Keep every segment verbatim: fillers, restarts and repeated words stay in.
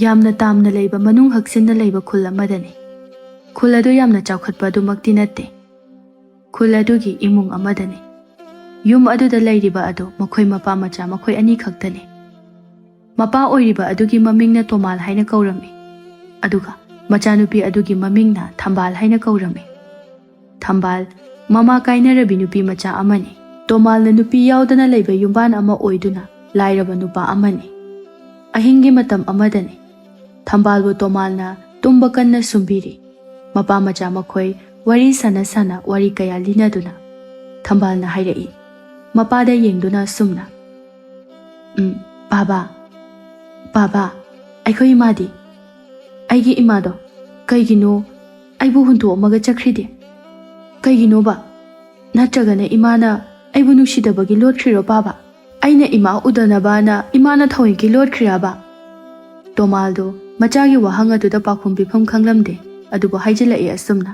ꯌꯥꯝꯅ ꯇꯥꯝꯅ ꯂꯩꯕ, ꯃꯅꯨꯡ ꯍꯛꯆꯤꯟꯅ ꯂꯩꯕ ꯈꯨꯜ ꯑꯃꯗꯅꯤ꯫ ꯈꯨꯜ ꯑꯗꯨ ꯌꯥꯝꯅ ꯆꯥꯎꯈꯠꯄ ꯑꯗꯨꯃꯛꯇꯤ ꯅꯠꯇꯦ꯫ ꯈꯨꯜ ꯑꯗꯨꯒꯤ ꯏꯃꯨꯡ ꯑꯃꯗꯅꯤ꯫ ꯌꯨꯝ ꯑꯗꯨꯗ ꯂꯩꯔꯤꯕ ꯑꯗꯨ ꯃꯈꯣꯏ ꯃꯄꯥ ꯃꯆꯥ ꯃꯈꯣꯏ ꯑꯅꯤ ꯈꯛꯇꯅꯤ꯫ ꯃꯄꯥ ꯑꯣꯏꯔꯤꯕ ꯑꯗꯨꯒꯤ ꯃꯃꯤꯡꯅ ꯇꯣꯃꯥꯜ ꯍꯥꯏꯅ ꯀꯧꯔꯝꯃꯤ, ꯑꯗꯨꯒ ꯃꯆꯥꯅꯨꯄꯤ ꯑꯗꯨꯒꯤ ꯃꯃꯤꯡꯅ ꯊꯝꯕꯥꯜ ꯍꯥꯏꯅ ꯀꯧꯔꯝꯃꯤ꯫ ꯊꯝꯕꯥꯜ ꯃꯃꯥ ꯀꯥꯏꯅꯔꯕꯤ ꯅꯨꯄꯤ ꯃꯆꯥ ꯑꯃꯅꯤ꯫ ꯇꯣꯃꯥꯜꯅ ꯅꯨꯄꯤ ꯌꯥꯎꯗꯅ ꯂꯩꯕ ꯌꯨꯝꯕꯥꯟ ꯑꯃ ꯑꯣꯏꯗꯨꯅ ꯂꯥꯏꯔꯕ ꯅꯨꯄꯥ ꯑꯃꯅꯤ꯫ ꯑꯍꯤꯡꯒꯤ ꯃꯇꯝ ꯑꯃꯗꯅꯤ꯫ ꯊꯝꯕꯥꯜꯕꯨ ꯇꯣꯃꯥꯜꯅ ꯇꯨꯝꯕ ꯀꯟꯅ ꯁꯨꯝꯕꯤꯔꯤ꯫ ꯃꯄꯥ ꯃꯆꯥ ꯃꯈꯣꯏ ꯋꯥꯔꯤ ꯁꯥꯟꯅ ꯁꯥꯟꯅ ꯋꯥꯔꯤ ꯀꯌꯥ ꯂꯤꯅꯗꯨꯅ ꯊꯝꯕꯥꯜꯅ ꯍꯥꯏꯔꯛꯏ, ꯃꯄꯥꯗ ꯌꯦꯡꯗꯨꯅ ꯑꯁꯨꯝꯅ, "ꯎꯝ, ꯕꯥꯕꯥ, ꯕꯥꯕꯥ, ꯑꯩꯈꯣꯏ ꯏꯃꯥꯗꯤ? ꯑꯩꯒꯤ ꯏꯃꯥꯗꯣ ꯀꯩꯒꯤꯅꯣ ꯑꯩꯕꯨ ꯍꯨꯟꯗꯣꯛꯑꯝꯃꯒ ꯆꯠꯈ꯭ꯔꯤꯗꯤ? ꯀꯩꯒꯤꯅꯣꯕ? ꯅꯠꯇ꯭ꯔꯒꯅ ꯏꯃꯥꯅ ꯑꯩꯕꯨ ꯅꯨꯡꯁꯤꯗꯕꯒꯤ ꯂꯣꯠꯈ꯭ꯔꯤꯔꯣ, ꯕꯥꯕꯥ? ꯑꯩꯅ ꯏꯃꯥ ꯎꯗꯅꯕꯅ ꯏꯃꯥꯅ ꯊꯑꯣꯏꯀꯤ ꯂꯣꯠꯈ꯭ꯔꯤꯔꯕ?" ꯇꯣꯃꯥꯜꯗꯣ ꯃꯆꯥꯒꯤ ꯋꯥꯍꯪ ꯑꯗꯨꯗ ꯄꯥꯎꯈꯨꯝ ꯄꯤꯐꯝ ꯈꯪꯂꯝꯗꯦ, ꯑꯗꯨꯕꯨ ꯍꯥꯏꯖꯤꯜꯂꯛꯏ ꯑꯁꯨꯝꯅ,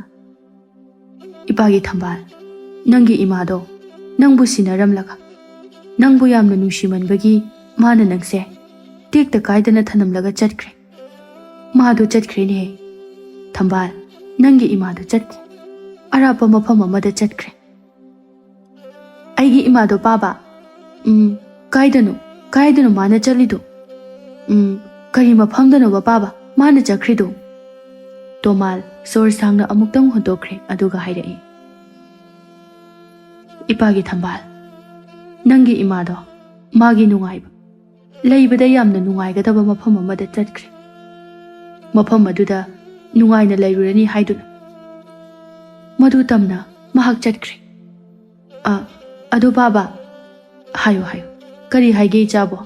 "ꯏꯄꯥꯒꯤ ꯊꯝꯕꯥꯜ, ꯅꯪꯒꯤ ꯏꯃꯥꯗꯣ ꯅꯪꯕꯨ ꯁꯤꯟꯅꯔꯝꯂꯒ, ꯅꯪꯕꯨ ꯌꯥꯝꯅ ꯅꯨꯡꯁꯤꯃꯟꯕꯒꯤ ꯃꯥꯅ ꯅꯪꯁꯦ ꯇꯦꯛꯇ ꯀꯥꯏꯗꯅ ꯊꯅꯝꯂꯒ ꯆꯠꯈ꯭ꯔꯦ꯫ ꯃꯥꯗꯣ ꯆꯠꯈ꯭ꯔꯦꯅꯦꯍꯦ꯫ ꯊꯝꯕꯥꯜ, ꯅꯪꯒꯤ ꯏꯃꯥꯗꯣ ꯆꯠꯈ꯭ꯔꯦ꯫ ꯑꯔꯥꯞꯄ ꯃꯐꯝ ꯑꯃꯗ ꯆꯠꯈ꯭ꯔꯦ꯫ ꯑꯩꯒꯤ ꯏꯃꯥꯗꯣ, ꯄꯥꯕ?" "ꯎꯝ, ꯀꯥꯏꯗꯅꯣ? ꯀꯥꯏꯗꯅꯣ ꯃꯥꯅ ꯆꯠꯂꯤꯗꯣ? ꯎꯝ, ꯀꯔꯤ ꯃꯐꯝꯗꯅꯣꯕ, ꯄꯥꯕ, ꯃꯥꯅ ꯆꯠꯈ꯭ꯔꯤꯗꯣ?" ꯇꯣꯃꯥꯜ ꯁꯣꯔ ꯁꯥꯡꯅ ꯑꯃꯨꯛꯇꯪ ꯍꯣꯟꯗꯣꯛꯈ꯭ꯔꯦ, ꯑꯗꯨꯒ ꯍꯥꯏꯔꯛꯏ, "ꯏꯄꯥꯒꯤ ꯊꯝꯕꯥꯜ, ꯅꯪꯒꯤ ꯏꯃꯥꯗꯣ ꯃꯥꯒꯤ ꯅꯨꯡꯉꯥꯏꯕ, ꯂꯩꯕꯗ ꯌꯥꯝꯅ ꯅꯨꯡꯉꯥꯏꯒꯗꯕ ꯃꯐꯝ ꯑꯃꯗ ꯆꯠꯈ꯭ꯔꯦ꯫ ꯃꯐꯝ ꯑꯗꯨꯗ ꯅꯨꯡꯉꯥꯏꯅ ꯂꯩꯔꯨꯔꯅꯤ ꯍꯥꯏꯗꯨꯅ꯫ ꯃꯗꯨ ꯇꯝꯅ ꯃꯍꯥꯛ ꯆꯠꯈ꯭ꯔꯦ꯫ ꯑ, ꯑꯗꯨ ꯄꯥꯕ, ꯍꯥꯏꯌꯨ, ꯍꯥꯏꯌꯨ꯫ ꯀꯔꯤ ꯍꯥꯏꯒꯦ, ꯏꯆꯥꯕꯣ?"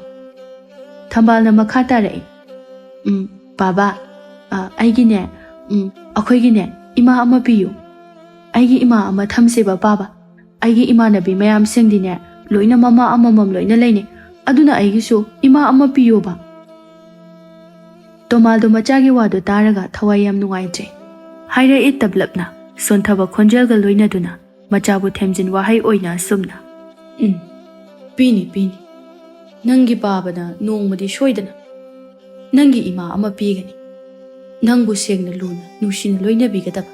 ꯊꯝꯕꯥꯜꯅ ꯃꯈꯥ ꯇꯥꯔꯛꯏ, "ꯎꯝ, ꯄꯥꯕ, ꯑ, ꯑꯩꯒꯤꯅꯦ, ꯎꯝ, ꯑꯩꯈꯣꯏꯒꯤꯅꯦ, ꯏꯃꯥ ꯑꯃ ꯄꯤꯌꯨ꯫ ꯑꯩꯒꯤ ꯏꯃꯥ ꯑꯃ ꯊꯝꯁꯦꯕ, ꯄꯥꯕ꯫ ꯑꯩꯒꯤ ꯏꯃꯥꯟꯅꯕꯤ ꯃꯌꯥꯝꯁꯤꯡꯗꯤꯅꯦ, ꯂꯣꯏꯅ ꯃꯃꯥ ꯑꯃꯃꯝ ꯂꯣꯏꯅ ꯂꯩꯅꯩ꯫ ꯑꯗꯨꯅ ꯑꯩꯒꯤꯁꯨ ꯏꯃꯥ ꯑꯃ ꯄꯤꯌꯣꯕ꯫" ꯇꯣꯃꯥꯜꯗꯣ ꯃꯆꯥꯒꯤ ꯋꯥꯗꯣ ꯇꯥꯔꯒ ꯊꯋꯥꯏ ꯌꯥꯝ ꯅꯨꯡꯉꯥꯏꯇ꯭ꯔꯦ꯫ ꯍꯥꯏꯔꯛꯏ ꯇꯞꯂꯞꯅ, ꯁꯣꯟꯊꯕ ꯈꯣꯟꯖꯦꯜꯒ ꯂꯣꯏꯅꯗꯨꯅ ꯃꯆꯥꯕꯨ ꯊꯦꯝꯖꯤꯟ ꯋꯥꯍꯩ ꯑꯣꯏꯅ ꯑꯁꯨꯝꯅ, "ꯎꯝ, ꯄꯤꯅꯤ, ꯄꯤꯅꯤ꯫ ꯅꯪꯒꯤ ꯄꯥꯕꯅ ꯅꯣꯡꯃꯗꯤ ꯁꯣꯏꯗꯅ ꯅꯪꯒꯤ ꯏꯃꯥ ꯑꯃ ꯄꯤꯒꯅꯤ꯫ ꯅꯪꯕꯨ ꯁꯦꯡꯅ ꯂꯨꯅ ꯅꯨꯡꯁꯤꯅ ꯂꯣꯏꯅꯕꯤꯒꯗꯕ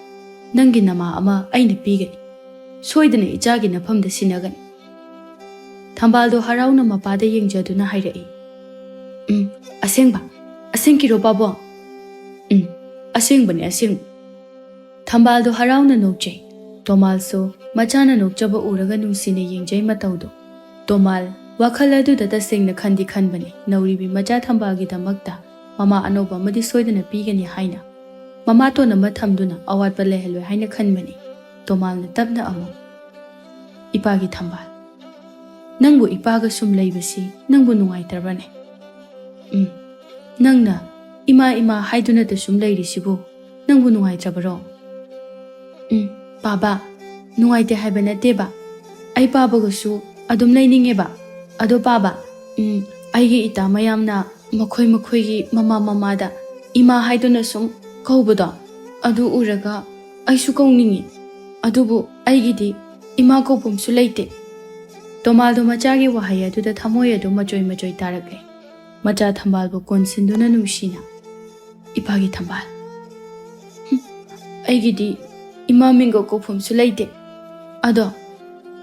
ꯅꯪꯒꯤ ꯅꯃꯥ ꯑꯃ ꯑꯩꯅ ꯄꯤꯒꯅꯤ꯫ ꯁꯣꯏꯗꯅ ꯏꯆꯥꯒꯤ ꯅꯐꯝꯗ ꯁꯤꯟꯅꯒꯅꯤ꯫" ꯊꯝꯕꯥꯜꯗꯣ ꯍꯔꯥꯎꯅ ꯃꯄꯥꯗ ꯌꯦꯡꯖꯗꯨꯅ ꯍꯥꯏꯔꯛꯏ, "ꯎꯝ, ꯑꯁꯦꯡꯕ? ꯑꯁꯦꯡꯀꯤꯔꯣ, ꯄꯥꯕꯨꯡ?" "ꯎꯝ, ꯑꯁꯦꯡꯕꯅꯦ, ꯑꯁꯦꯡꯕ꯫" ꯊꯝꯕꯥꯜꯗꯣ ꯍꯔꯥꯎꯅ ꯅꯣꯛꯆꯩ꯫ ꯇꯣꯃꯥꯜꯁꯨ ꯃꯆꯥꯅ ꯅꯣꯛꯆꯕ ꯎꯔꯒ ꯅꯨꯡꯁꯤꯅ ꯌꯦꯡꯖꯩ ꯃꯇꯧꯗꯣ꯫ ꯇꯣꯃꯥꯜ ꯋꯥꯈꯜ ꯑꯗꯨꯗ ꯇꯁꯦꯡꯅ ꯈꯟꯗꯤ ꯈꯟꯕꯅꯤ, ꯅꯧꯔꯤꯕꯤ ꯃꯆꯥ ꯊꯝꯕꯥꯜꯒꯤꯗꯃꯛꯇ ꯃꯃꯥ ꯑꯅꯧꯕ ꯑꯃꯗꯤ ꯁꯣꯏꯗꯅ ꯄꯤꯒꯅꯤ ꯍꯥꯏꯅ꯫ ꯃꯃꯥꯇꯣꯟ ꯑꯃ ꯊꯝꯗꯨꯅ ꯑꯋꯥꯠꯄ ꯂꯩꯍꯜꯂꯣꯏ ꯍꯥꯏꯅ ꯈꯟꯕꯅꯤ꯫ ꯇꯣꯃꯥꯜꯅ ꯇꯞꯅ ꯑꯃꯨꯛ, "ꯏꯄꯥꯒꯤ ꯊꯝꯕꯥꯜ, ꯅꯪꯕꯨ ꯏꯄꯥꯒ ꯁꯨꯝ ꯂꯩꯕꯁꯤ ꯅꯪꯕꯨ ꯅꯨꯡꯉꯥꯏꯇ꯭ꯔꯕꯅꯦ? ꯎꯝ, ꯅꯪꯅ ꯏꯃꯥ ꯏꯃꯥ ꯍꯥꯏꯗꯨꯅꯇ ꯁꯨꯝ ꯂꯩꯔꯤꯁꯤꯕꯨ ꯅꯪꯕꯨ ꯅꯨꯡꯉꯥꯏꯇ꯭ꯔꯕꯔꯣ?" "ꯎꯝ, ꯄꯥꯕ, ꯅꯨꯡꯉꯥꯏꯇꯦ ꯍꯥꯏꯕ ꯅꯠꯇꯦꯕ꯫ ꯑꯩ ꯄꯥꯕꯒꯁꯨ ꯑꯗꯨꯝ ꯂꯩꯅꯤꯡꯉꯦꯕ꯫ ꯑꯗꯣ ꯄꯥꯕ, ꯎꯝ, ꯑꯩꯒꯤ ꯏꯇꯥ ꯃꯌꯥꯝꯅ ꯃꯈꯣꯏ ꯃꯈꯣꯏꯒꯤ ꯃꯃꯥ ꯃꯃꯥꯗ ꯏꯃꯥ ꯍꯥꯏꯗꯨꯅ ꯁꯨꯝ ꯀꯧꯕꯗꯣ, ꯑꯗꯨ ꯎꯔꯒ ꯑꯩꯁꯨ ꯀꯧꯅꯤꯡꯉꯤ꯫ ꯑꯗꯨꯕꯨ ꯑꯩꯒꯤꯗꯤ ꯏꯃꯥ ꯀꯧꯐꯝꯁꯨ ꯂꯩꯇꯦ꯫" ꯇꯣꯃꯥꯜꯗꯣ ꯃꯆꯥꯒꯤ ꯋꯥꯍꯩ ꯑꯗꯨꯗ ꯊꯃꯣꯏ ꯑꯗꯨ ꯃꯆꯣꯏ ꯃꯆꯣꯏ ꯇꯥꯔꯛꯂꯦ꯫ ꯃꯆꯥ ꯊꯝꯕꯥꯜꯕꯨ ꯀꯣꯟꯁꯤꯟꯗꯨꯅ ꯅꯨꯡꯁꯤꯅ, "ꯏꯄꯥꯒꯤ ꯊꯝꯕꯥꯜ, ꯍꯨꯝ, ꯑꯩꯒꯤꯗꯤ ꯏꯃꯥ ꯃꯤꯡꯒ ꯀꯧꯐꯝꯁꯨ ꯂꯩꯇꯦ꯫ ꯑꯗꯣ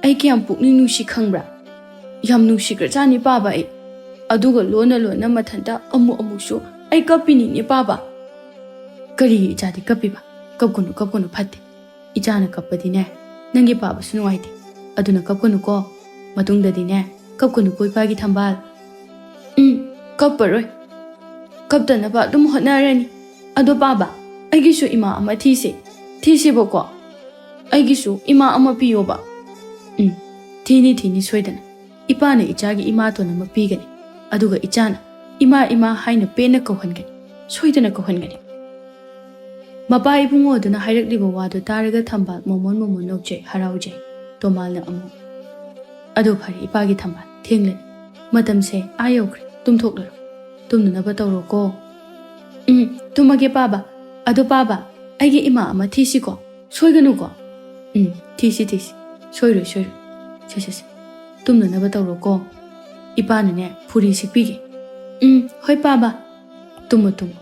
ꯑꯩ ꯀꯌꯥꯝ ꯄꯨꯛꯅꯤꯡ ꯅꯨꯡꯁꯤ ꯈꯪꯕ꯭ꯔꯥ? ꯌꯥꯝ ꯅꯨꯡꯁꯤꯈ꯭ꯔꯖꯥꯠꯅꯤ ꯄꯥꯕ ꯑꯩ꯫ ꯑꯗꯨꯒ ꯂꯣꯟꯅ ꯂꯣꯟꯅ ꯃꯊꯟꯇ ꯑꯃꯨꯛ ꯑꯃꯨꯛꯁꯨ ꯑꯩ ꯀꯞꯄꯤꯅꯤꯅꯦ ꯄꯥꯕ꯫" "ꯀꯔꯤꯒꯤ ꯏꯆꯥꯗꯤ ꯀꯞꯄꯤꯕ? ꯀꯞꯀꯅꯨ, ꯀꯞꯀꯅꯨ, ꯐꯠꯇꯦ꯫ ꯏꯆꯥꯅ ꯀꯞꯄꯗꯤꯅꯦ, ꯅꯪꯒꯤ ꯄꯥꯕꯁꯨ ꯅꯨꯡꯉꯥꯏꯇꯦ꯫ ꯑꯗꯨꯅ ꯀꯞꯀꯅꯨꯀꯣ꯫ ꯃꯇꯨꯡꯗꯗꯤꯅꯦ, ꯀꯞꯀꯅꯨꯀꯣ ꯏꯄꯥꯒꯤ ꯊꯝꯕꯥꯜ꯫" "ꯎꯝ, ꯀꯞꯄꯔꯣꯏ꯫ ꯀꯞꯇꯅꯕ ꯑꯗꯨꯝ ꯍꯣꯠꯅꯔꯅꯤ꯫ ꯑꯗꯣ ꯄꯥꯕ, ꯑꯩꯒꯤꯁꯨ ꯏꯃꯥ ꯑꯃ ꯊꯤꯁꯦ꯫ ꯊꯤꯁꯦꯕꯀꯣ꯫ ꯑꯩꯒꯤꯁꯨ ꯏꯃꯥ ꯑꯃ ꯄꯤꯌꯣꯕ꯫" "ꯎꯝ, ꯊꯤꯅꯤ, ꯊꯤꯅꯤ, ꯁꯣꯏꯗꯅ꯫ ꯏꯄꯥꯅ ꯏꯆꯥꯒꯤ ꯏꯃꯥꯇꯣꯟ ꯑꯃ ꯄꯤꯒꯅꯤ꯫ ꯑꯗꯨꯒ ꯏꯆꯥꯅ ꯏꯃꯥ, ꯏꯃꯥ ꯍꯥꯏꯅ ꯄꯦꯟꯅ ꯀꯧꯍꯟꯒꯅꯤ꯫ ꯁꯣꯏꯗꯅ ꯀꯧꯍꯟꯒꯅꯤ꯫" ꯃꯄꯥ ꯏꯕꯨꯡꯉꯣ ꯑꯗꯨꯅ ꯍꯥꯏꯔꯛꯂꯤꯕ ꯋꯥꯗꯨ ꯇꯥꯔꯒ ꯊꯝꯕꯥꯜ ꯃꯣꯃꯣꯟ ꯃꯣꯃꯣꯟ ꯅꯣꯛꯆꯩ, ꯍꯔꯥꯎꯖꯩ꯫ ꯇꯣꯃꯥꯜꯅ ꯑꯃꯨꯛ, "ꯑꯗꯣ ꯐꯔꯦ, ꯏꯄꯥꯒꯤ ꯊꯝꯕꯥꯜ, ꯊꯦꯡꯂꯅꯤ꯫ ꯃꯇꯝꯁꯦ ꯑꯥ ꯌꯧꯈ꯭ꯔꯦ, ꯇꯨꯝꯊꯣꯛꯂꯔꯣ꯫ ꯇꯨꯝꯅꯅꯕ ꯇꯧꯔꯣꯀꯣ꯫" "ꯎꯝ, ꯇꯨꯝꯃꯒꯦ ꯄꯥꯕ꯫ ꯑꯗꯣ ꯄꯥꯕ, ꯑꯩꯒꯤ ꯏꯃꯥ ꯑꯃ ꯊꯤꯁꯤꯀꯣ, ꯁꯣꯏꯒꯅꯨꯀꯣ꯫" "ꯎꯝ, ꯊꯤꯁꯤ, ꯊꯤꯁꯤ꯫ ꯁꯣꯏꯔꯣꯏ, ꯁꯣꯏꯔꯣꯏ꯫ ꯁꯦ, ꯁꯦ, ꯁꯦ꯫ ꯇꯨꯝꯅꯅꯕ ꯇꯧꯔꯣꯀꯣ꯫ ꯏꯄꯥꯅꯅꯦ ꯐꯨꯔꯤ ꯁꯤꯛꯄꯤꯒꯦ꯫" "ꯎꯝ, ꯍꯣꯏ ꯄꯥꯕ꯫" "Tamu, Tamu."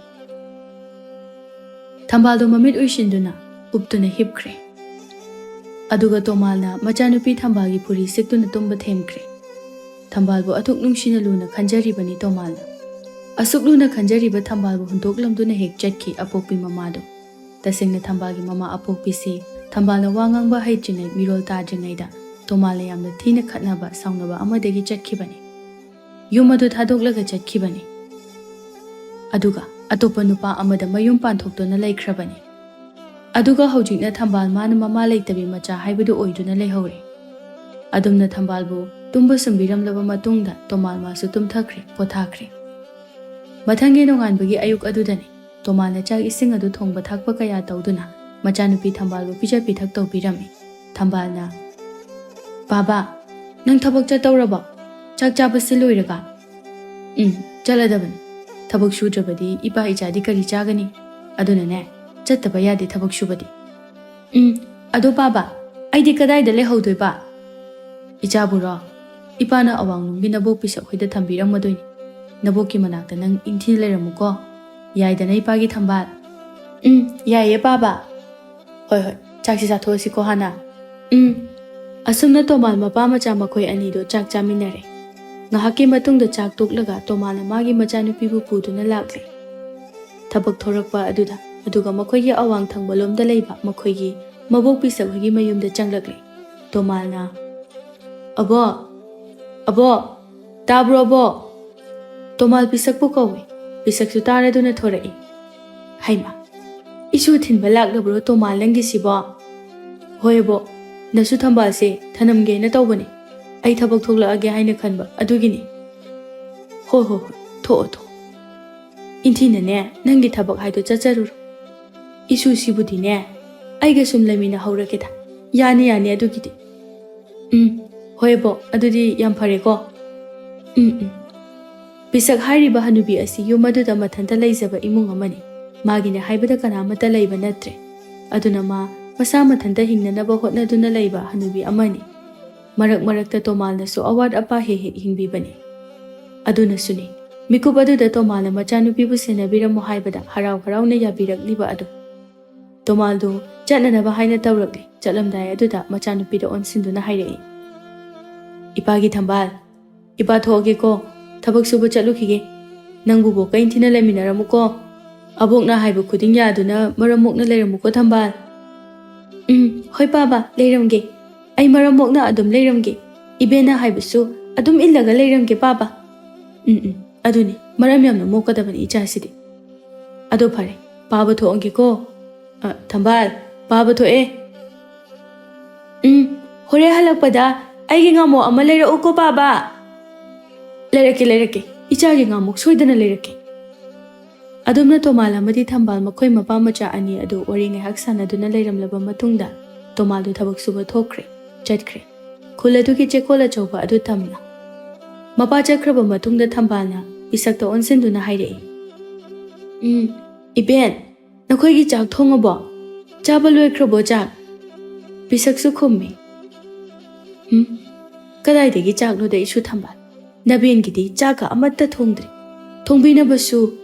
ꯊꯝꯕꯥꯜꯗꯣ ꯃꯃꯤꯠ ꯎꯏꯁꯤꯟꯗꯨꯅ ꯎꯞꯇꯨꯅ ꯍꯤꯞꯈ꯭ꯔꯦ꯫ ꯑꯗꯨꯒ ꯇꯣꯃꯥꯜꯅ ꯃꯆꯥꯅꯨꯄꯤ ꯊꯝꯕꯥꯜꯒꯤ ꯐꯨꯔꯤ ꯁꯤꯛꯇꯨꯅ ꯇꯨꯝꯕ ꯊꯦꯝꯈ꯭ꯔꯦ꯫ ꯊꯝꯕꯥꯜꯕꯨ ꯑꯗꯨꯛ ꯅꯨꯡꯁꯤꯅ ꯂꯨꯅ ꯈꯟꯖꯔꯤꯕꯅꯤ ꯇꯣꯃꯥꯜꯅ꯫ ꯑꯁꯨꯛ ꯂꯨꯅ ꯈꯟꯖꯔꯤꯕ ꯊꯝꯕꯥꯜꯕꯨ ꯍꯨꯟꯗꯣꯛꯂꯝꯗꯨꯅ ꯍꯦꯛ ꯆꯠꯈꯤ ꯑꯄꯣꯛꯄꯤ ꯃꯃꯥꯗꯣ꯫ ꯇꯁꯦꯡꯅ ꯊꯝꯕꯥꯜꯒꯤ ꯃꯃꯥ ꯑꯄꯣꯛꯄꯤꯁꯤ ꯊꯝꯕꯥꯜꯅ ꯋꯥ ꯉꯥꯡꯕ ꯍꯩꯇ꯭ꯔꯤꯉꯩ, ꯃꯤꯔꯣꯜ ꯇꯥꯗ꯭ꯔꯤꯉꯩꯗ ꯇꯣꯃꯥꯜꯅ ꯌꯥꯝꯅ ꯊꯤꯅ ꯈꯠꯅꯕ, ꯁꯥꯎꯅꯕ ꯑꯃꯗꯒꯤ ꯆꯠꯈꯤꯕꯅꯤ꯫ ꯌꯨꯝ ꯑꯗꯨ ꯊꯥꯗꯣꯛꯂꯒ ꯆꯠꯈꯤꯕꯅꯤ꯫ ꯑꯗꯨꯒ ꯑꯇꯣꯞꯄ ꯅꯨꯄꯥ ꯑꯃꯗ ꯃꯌꯨꯝ ꯄꯥꯟꯊꯣꯛꯇꯨꯅ ꯂꯩꯈ꯭ꯔꯕꯅꯤ꯫ ꯑꯗꯨꯒ ꯍꯧꯖꯤꯛꯅ ꯊꯝꯕꯥꯜ ꯃꯥꯅ ꯃꯃꯥ ꯂꯩꯇꯕꯤ ꯃꯆꯥ ꯍꯥꯏꯕꯗꯨ ꯑꯣꯏꯗꯨꯅ ꯂꯩꯍꯧꯔꯦ꯫ ꯑꯗꯨꯝꯅ ꯊꯝꯕꯥꯜꯕꯨ ꯇꯨꯝꯕ ꯁꯨꯝꯕꯤꯔꯝꯂꯕ ꯃꯇꯨꯡꯗ ꯇꯣꯃꯥꯜ ꯃꯥꯁꯨ ꯇꯨꯝꯊꯈ꯭ꯔꯦ, ꯄꯣꯊꯥꯈ꯭ꯔꯦ꯫ ꯃꯊꯪꯒꯤ ꯅꯣꯡꯉꯥꯟꯕꯒꯤ ꯑꯌꯨꯛ ꯑꯗꯨꯗꯅꯤ ꯇꯣꯃꯥꯜꯅ ꯆꯥꯛ ꯏꯁꯤꯡ ꯑꯗꯨ ꯊꯣꯡꯕ ꯊꯥꯛꯄ ꯀꯌꯥ ꯇꯧꯗꯨꯅ ꯃꯆꯥꯅꯨꯄꯤ ꯊꯝꯕꯥꯜꯕꯨ ꯄꯤꯖ ꯄꯤꯊꯛ ꯇꯧꯕꯤꯔꯝꯃꯤ꯫ ꯊꯝꯕꯥꯜꯅ, "ꯕꯥꯕꯥ, ꯅꯪ ꯊꯕꯛ ꯆꯠꯇꯧꯔꯕꯣ? ꯆꯥꯛ ꯆꯥꯕꯁꯤ ꯂꯣꯏꯔꯒ?" "ꯎꯝ, ꯆꯠꯂꯗꯕꯅꯤ꯫ ꯊꯕꯛ ꯁꯨꯗ꯭ꯔꯕꯗꯤ ꯏꯄꯥ ꯏꯆꯥꯗꯤ ꯀꯔꯤ ꯆꯥꯒꯅꯤ? ꯑꯗꯨꯅꯅꯦ, ꯆꯠꯇꯕ ꯌꯥꯗꯦ ꯊꯕꯛ ꯁꯨꯕꯗꯤ꯫" "ꯎꯝ, ꯑꯗꯣ ꯕꯥꯕꯥ, ꯑꯩꯗꯤ ꯀꯗꯥꯏꯗ ꯂꯩꯍꯧꯗꯣꯏꯕ?" "ꯏꯆꯥꯕꯨꯔꯣ? ꯏꯄꯥꯅ ꯑꯋꯥꯡꯂꯣꯝꯒꯤ ꯅꯕꯣꯛ ꯄꯤꯁꯛ ꯍꯣꯏꯗ ꯊꯝꯕꯤꯔꯝꯃꯗꯣꯏꯅꯤ꯫ ꯅꯕꯣꯛꯀꯤ ꯃꯅꯥꯛꯇ ꯅꯪ ꯏꯪꯊꯤꯅ ꯂꯩꯔꯝꯃꯨꯀꯣ꯫ ꯌꯥꯏꯗꯅ ꯏꯄꯥꯒꯤ ꯊꯝꯕꯥꯜ?" "ꯎꯝ, ꯌꯥꯏꯌꯦ ꯕꯥꯕꯥ꯫" "ꯍꯣꯏ, ꯍꯣꯏ, ꯆꯥꯛꯁꯤ ꯆꯥꯊꯣꯛꯑꯁꯤꯀꯣ ꯍꯥꯟꯅ꯫" "ꯎꯝ꯫" ꯑꯁꯨꯝꯅ ꯇꯣꯃꯥꯜ ꯃꯄꯥ ꯃꯆꯥ ꯃꯈꯣꯏ ꯑꯅꯤꯗꯣ ꯆꯥꯛ ꯆꯥꯃꯤꯟꯅꯔꯦ꯫ ꯉꯥꯏꯍꯥꯛꯀꯤ ꯃꯇꯨꯡꯗ ꯆꯥꯛ ꯇꯣꯛꯂꯒ ꯇꯣꯃꯥꯜꯅ ꯃꯥꯒꯤ ꯃꯆꯥꯅꯨꯄꯤꯕꯨ ꯄꯨꯗꯨꯅ ꯂꯥꯛꯂꯦ꯫ ꯊꯕꯛ ꯊꯣꯔꯛꯄ ꯑꯗꯨꯗ, ꯑꯗꯨꯒ ꯃꯈꯣꯏꯒꯤ ꯑꯋꯥꯡ ꯊꯪꯕ ꯂꯣꯝꯗ ꯂꯩꯕ ꯃꯈꯣꯏꯒꯤ ꯃꯕꯣꯛ ꯄꯤꯁꯛ ꯍꯣꯏꯒꯤ ꯃꯌꯨꯝꯗ ꯆꯪꯂꯛꯂꯦ꯫ ꯇꯣꯃꯥꯜꯅ, "ꯑꯕꯣ, ꯑꯕꯣ, ꯇꯥꯕ꯭ꯔꯣ ꯑꯕꯣ?" ꯇꯣꯃꯥꯜ ꯄꯤꯁꯛꯄꯨ ꯀꯧꯏ꯫ ꯄꯤꯁꯛꯁꯨ ꯇꯥꯔꯗꯨꯅ ꯊꯣꯔꯛꯏ꯫ "ꯍꯩꯃꯥ, ꯏꯁꯨ ꯊꯤꯟꯕ ꯂꯥꯛꯂꯕ꯭ꯔꯣ ꯇꯣꯃꯥꯜ ꯅꯪꯒꯤꯁꯤꯕꯣ?" "ꯍꯣꯏ ꯑꯕꯣ, ꯅꯁꯨ ꯊꯝꯕꯥꯜꯁꯦ ꯊꯅꯝꯒꯦꯅ ꯇꯧꯕꯅꯦ꯫ ꯑꯩ ꯊꯕꯛ ꯊꯣꯛꯂꯛꯑꯒꯦ ꯍꯥꯏꯅ ꯈꯟꯕ ꯑꯗꯨꯒꯤꯅꯤ꯫" "ꯍꯣꯏ, ꯍꯣꯏ, ꯍꯣꯏ, ꯊꯣꯛꯑꯣ, ꯊꯣꯛꯑꯣ꯫" "ꯏꯟꯊꯤꯅꯅꯦ, ꯅꯪꯒꯤ ꯊꯕꯛ ꯍꯥꯏꯗꯣ ꯆꯠꯆꯔꯨꯔꯣ꯫ ꯏꯁꯨꯁꯤꯕꯨꯗꯤꯅꯦ, ꯑꯩꯒ ꯁꯨꯝ ꯂꯩꯃꯤꯟꯅꯍꯧꯔꯒꯦꯗ꯫ ꯌꯥꯅꯤ, ꯌꯥꯅꯤ ꯑꯗꯨꯒꯤꯗꯤ꯫" "ꯎꯝ, ꯍꯣꯏ ꯑꯕꯣ, ꯑꯗꯨꯗꯤ ꯌꯥꯝ ꯐꯔꯦꯀꯣ꯫" "ꯎꯝ, ꯎꯝ꯫" ꯄꯤꯁꯛ ꯍꯥꯏꯔꯤꯕ ꯍꯅꯨꯕꯤ ꯑꯁꯤ ꯌꯨꯝ ꯑꯗꯨꯗ ꯃꯊꯟꯇ ꯂꯩꯖꯕ ꯏꯃꯨꯡ ꯑꯃꯅꯤ꯫ ꯃꯥꯒꯤꯅꯦ ꯍꯥꯏꯕꯗ ꯀꯅꯥꯃꯠꯇ ꯂꯩꯕ ꯅꯠꯇ꯭ꯔꯦ꯫ ꯑꯗꯨꯅ ꯃꯥ ꯃꯁꯥ ꯃꯊꯟꯇ ꯍꯤꯡꯅꯅꯕ ꯍꯣꯠꯅꯗꯨꯅ ꯂꯩꯕ ꯍꯅꯨꯕꯤ ꯑꯃꯅꯤ꯫ ꯃꯔꯛ ꯃꯔꯛꯇ ꯇꯣꯃꯥꯜꯅꯁꯨ ꯑꯋꯥꯠ ꯑꯄꯥ ꯍꯦꯛ ꯍꯦꯛ ꯍꯤꯡꯕꯤꯕꯅꯤ꯫ ꯑꯗꯨꯅꯁꯨꯅꯤ ꯃꯤꯀꯨꯞ ꯑꯗꯨꯗ ꯇꯣꯃꯥꯜꯅ ꯃꯆꯥꯅꯨꯄꯤꯕꯨ ꯁꯦꯟꯅꯕꯤꯔꯝꯃꯨ ꯍꯥꯏꯕꯗ ꯍꯔꯥꯎ ꯍꯔꯥꯎꯅ ꯌꯥꯕꯤꯔꯛꯂꯤꯕ ꯑꯗꯨ꯫ ꯇꯣꯃꯥꯜꯗꯨ ꯆꯠꯅꯅꯕ ꯍꯥꯏꯅ ꯇꯧꯔꯛꯂꯦ꯫ ꯆꯠꯂꯝꯗꯥꯏ ꯑꯗꯨꯗ ꯃꯆꯥꯅꯨꯄꯤꯗ ꯑꯣꯟꯁꯤꯟꯗꯨꯅ ꯍꯥꯏꯔꯛꯏ, "ꯏꯄꯥꯒꯤ ꯊꯝꯕꯥꯜ, ꯏꯄꯥ ꯊꯣꯛꯑꯒꯦꯀꯣ, ꯊꯕꯛ ꯁꯨꯕ ꯆꯠꯂꯨꯈꯤꯒꯦ꯫ ꯅꯪꯕꯨ ꯕꯣꯛꯀ ꯏꯟꯊꯤꯅ ꯂꯩꯃꯤꯟꯅꯔꯝꯃꯨꯀꯣ꯫ ꯑꯕꯣꯛꯅ ꯍꯥꯏꯕ ꯈꯨꯗꯤꯡ ꯌꯥꯗꯨꯅ ꯃꯔꯝ ꯃꯣꯛꯅ ꯂꯩꯔꯝꯃꯨꯀꯣ ꯊꯝꯕꯥꯜ꯫" "ꯎꯝ, ꯍꯣꯏ ꯄꯥꯕ, ꯂꯩꯔꯝꯒꯦ꯫ ꯑꯩ ꯃꯔꯝ ꯃꯣꯛꯅ ꯑꯗꯨꯝ ꯂꯩꯔꯝꯒꯦ꯫ ꯏꯕꯦꯟꯅ ꯍꯥꯏꯕꯁꯨ ꯑꯗꯨꯝ ꯏꯜꯂꯒ ꯂꯩꯔꯝꯒꯦ ꯄꯥꯕ꯫" "ꯎꯝ, ꯎꯝ, ꯑꯗꯨꯅꯤ, ꯃꯔꯝ ꯌꯥꯝꯅ ꯃꯣꯛꯀꯗꯕꯅꯤ ꯏꯆꯥꯁꯤꯗꯤ꯫ ꯑꯗꯣ ꯐꯔꯦ, ꯄꯥꯕ ꯊꯣꯛꯑꯒꯦꯀꯣ꯫ ꯑ, ꯊꯝꯕꯥꯜ, ꯄꯥꯕ ꯊꯣꯛꯑꯦ꯫ ꯎꯝ, ꯍꯣꯔꯦꯟ ꯍꯜꯂꯛꯄꯗ ꯑꯩꯒꯤ ꯉꯥꯃꯣꯛ ꯑꯃ ꯂꯩꯔꯛꯎꯀꯣ ꯄꯥꯕ꯫" "ꯂꯩꯔꯛꯀꯦ, ꯂꯩꯔꯛꯀꯦ, ꯏꯆꯥꯒꯤ ꯉꯥꯃꯣꯛ ꯁꯣꯏꯗꯅ ꯂꯩꯔꯛꯀꯦ꯫" ꯑꯗꯨꯝꯅ ꯇꯣꯃꯥꯜ ꯑꯃꯗꯤ ꯊꯝꯕꯥꯜ ꯃꯈꯣꯏ ꯃꯄꯥ ꯃꯆꯥ ꯑꯅꯤ ꯑꯗꯨ ꯋꯥꯔꯤ ꯉꯥꯏꯍꯥꯛ ꯁꯥꯟꯅꯗꯨꯅ ꯂꯩꯔꯝꯂꯕ ꯃꯇꯨꯡꯗ ꯇꯣꯃꯥꯜꯗꯨ ꯊꯕꯛ ꯁꯨꯕ ꯊꯣꯛꯈ꯭ꯔꯦ, ꯆꯠꯈ꯭ꯔꯦ꯫ ꯈꯨꯜ ꯑꯗꯨꯒꯤ ꯆꯦꯀꯣꯜ ꯑꯆꯧꯕ ꯑꯗꯨ ꯇꯝꯅ꯫ ꯃꯄꯥ ꯆꯠꯈ꯭ꯔꯕ ꯃꯇꯨꯡꯗ ꯊꯝꯕꯥꯜꯅ ꯄꯤꯁꯛꯇ ꯑꯣꯟꯁꯤꯟꯗꯨꯅ ꯍꯥꯏꯔꯛꯏ, "ꯎꯝ, ꯏꯕꯦꯟ, ꯅꯈꯣꯏꯒꯤ ꯆꯥꯛ ꯊꯣꯡꯉꯕꯣ? ꯆꯥꯕ ꯂꯣꯏꯈ꯭ꯔꯕꯣ ꯆꯥꯛ?" ꯄꯤꯁꯛꯁꯨ ꯈꯨꯝꯃꯤ, "ꯎꯝ, ꯀꯗꯥꯏꯗꯒꯤ ꯆꯥꯛꯅꯣꯗ ꯏꯁꯨ ꯊꯝꯕꯥꯜ? ꯅꯕꯦꯟꯒꯤꯗꯤ ꯆꯥꯛꯀ ꯑꯃꯠꯇ ꯊꯣꯡꯗ꯭ꯔꯤ꯫ ꯊꯣꯡꯕꯤꯅꯕꯁꯨ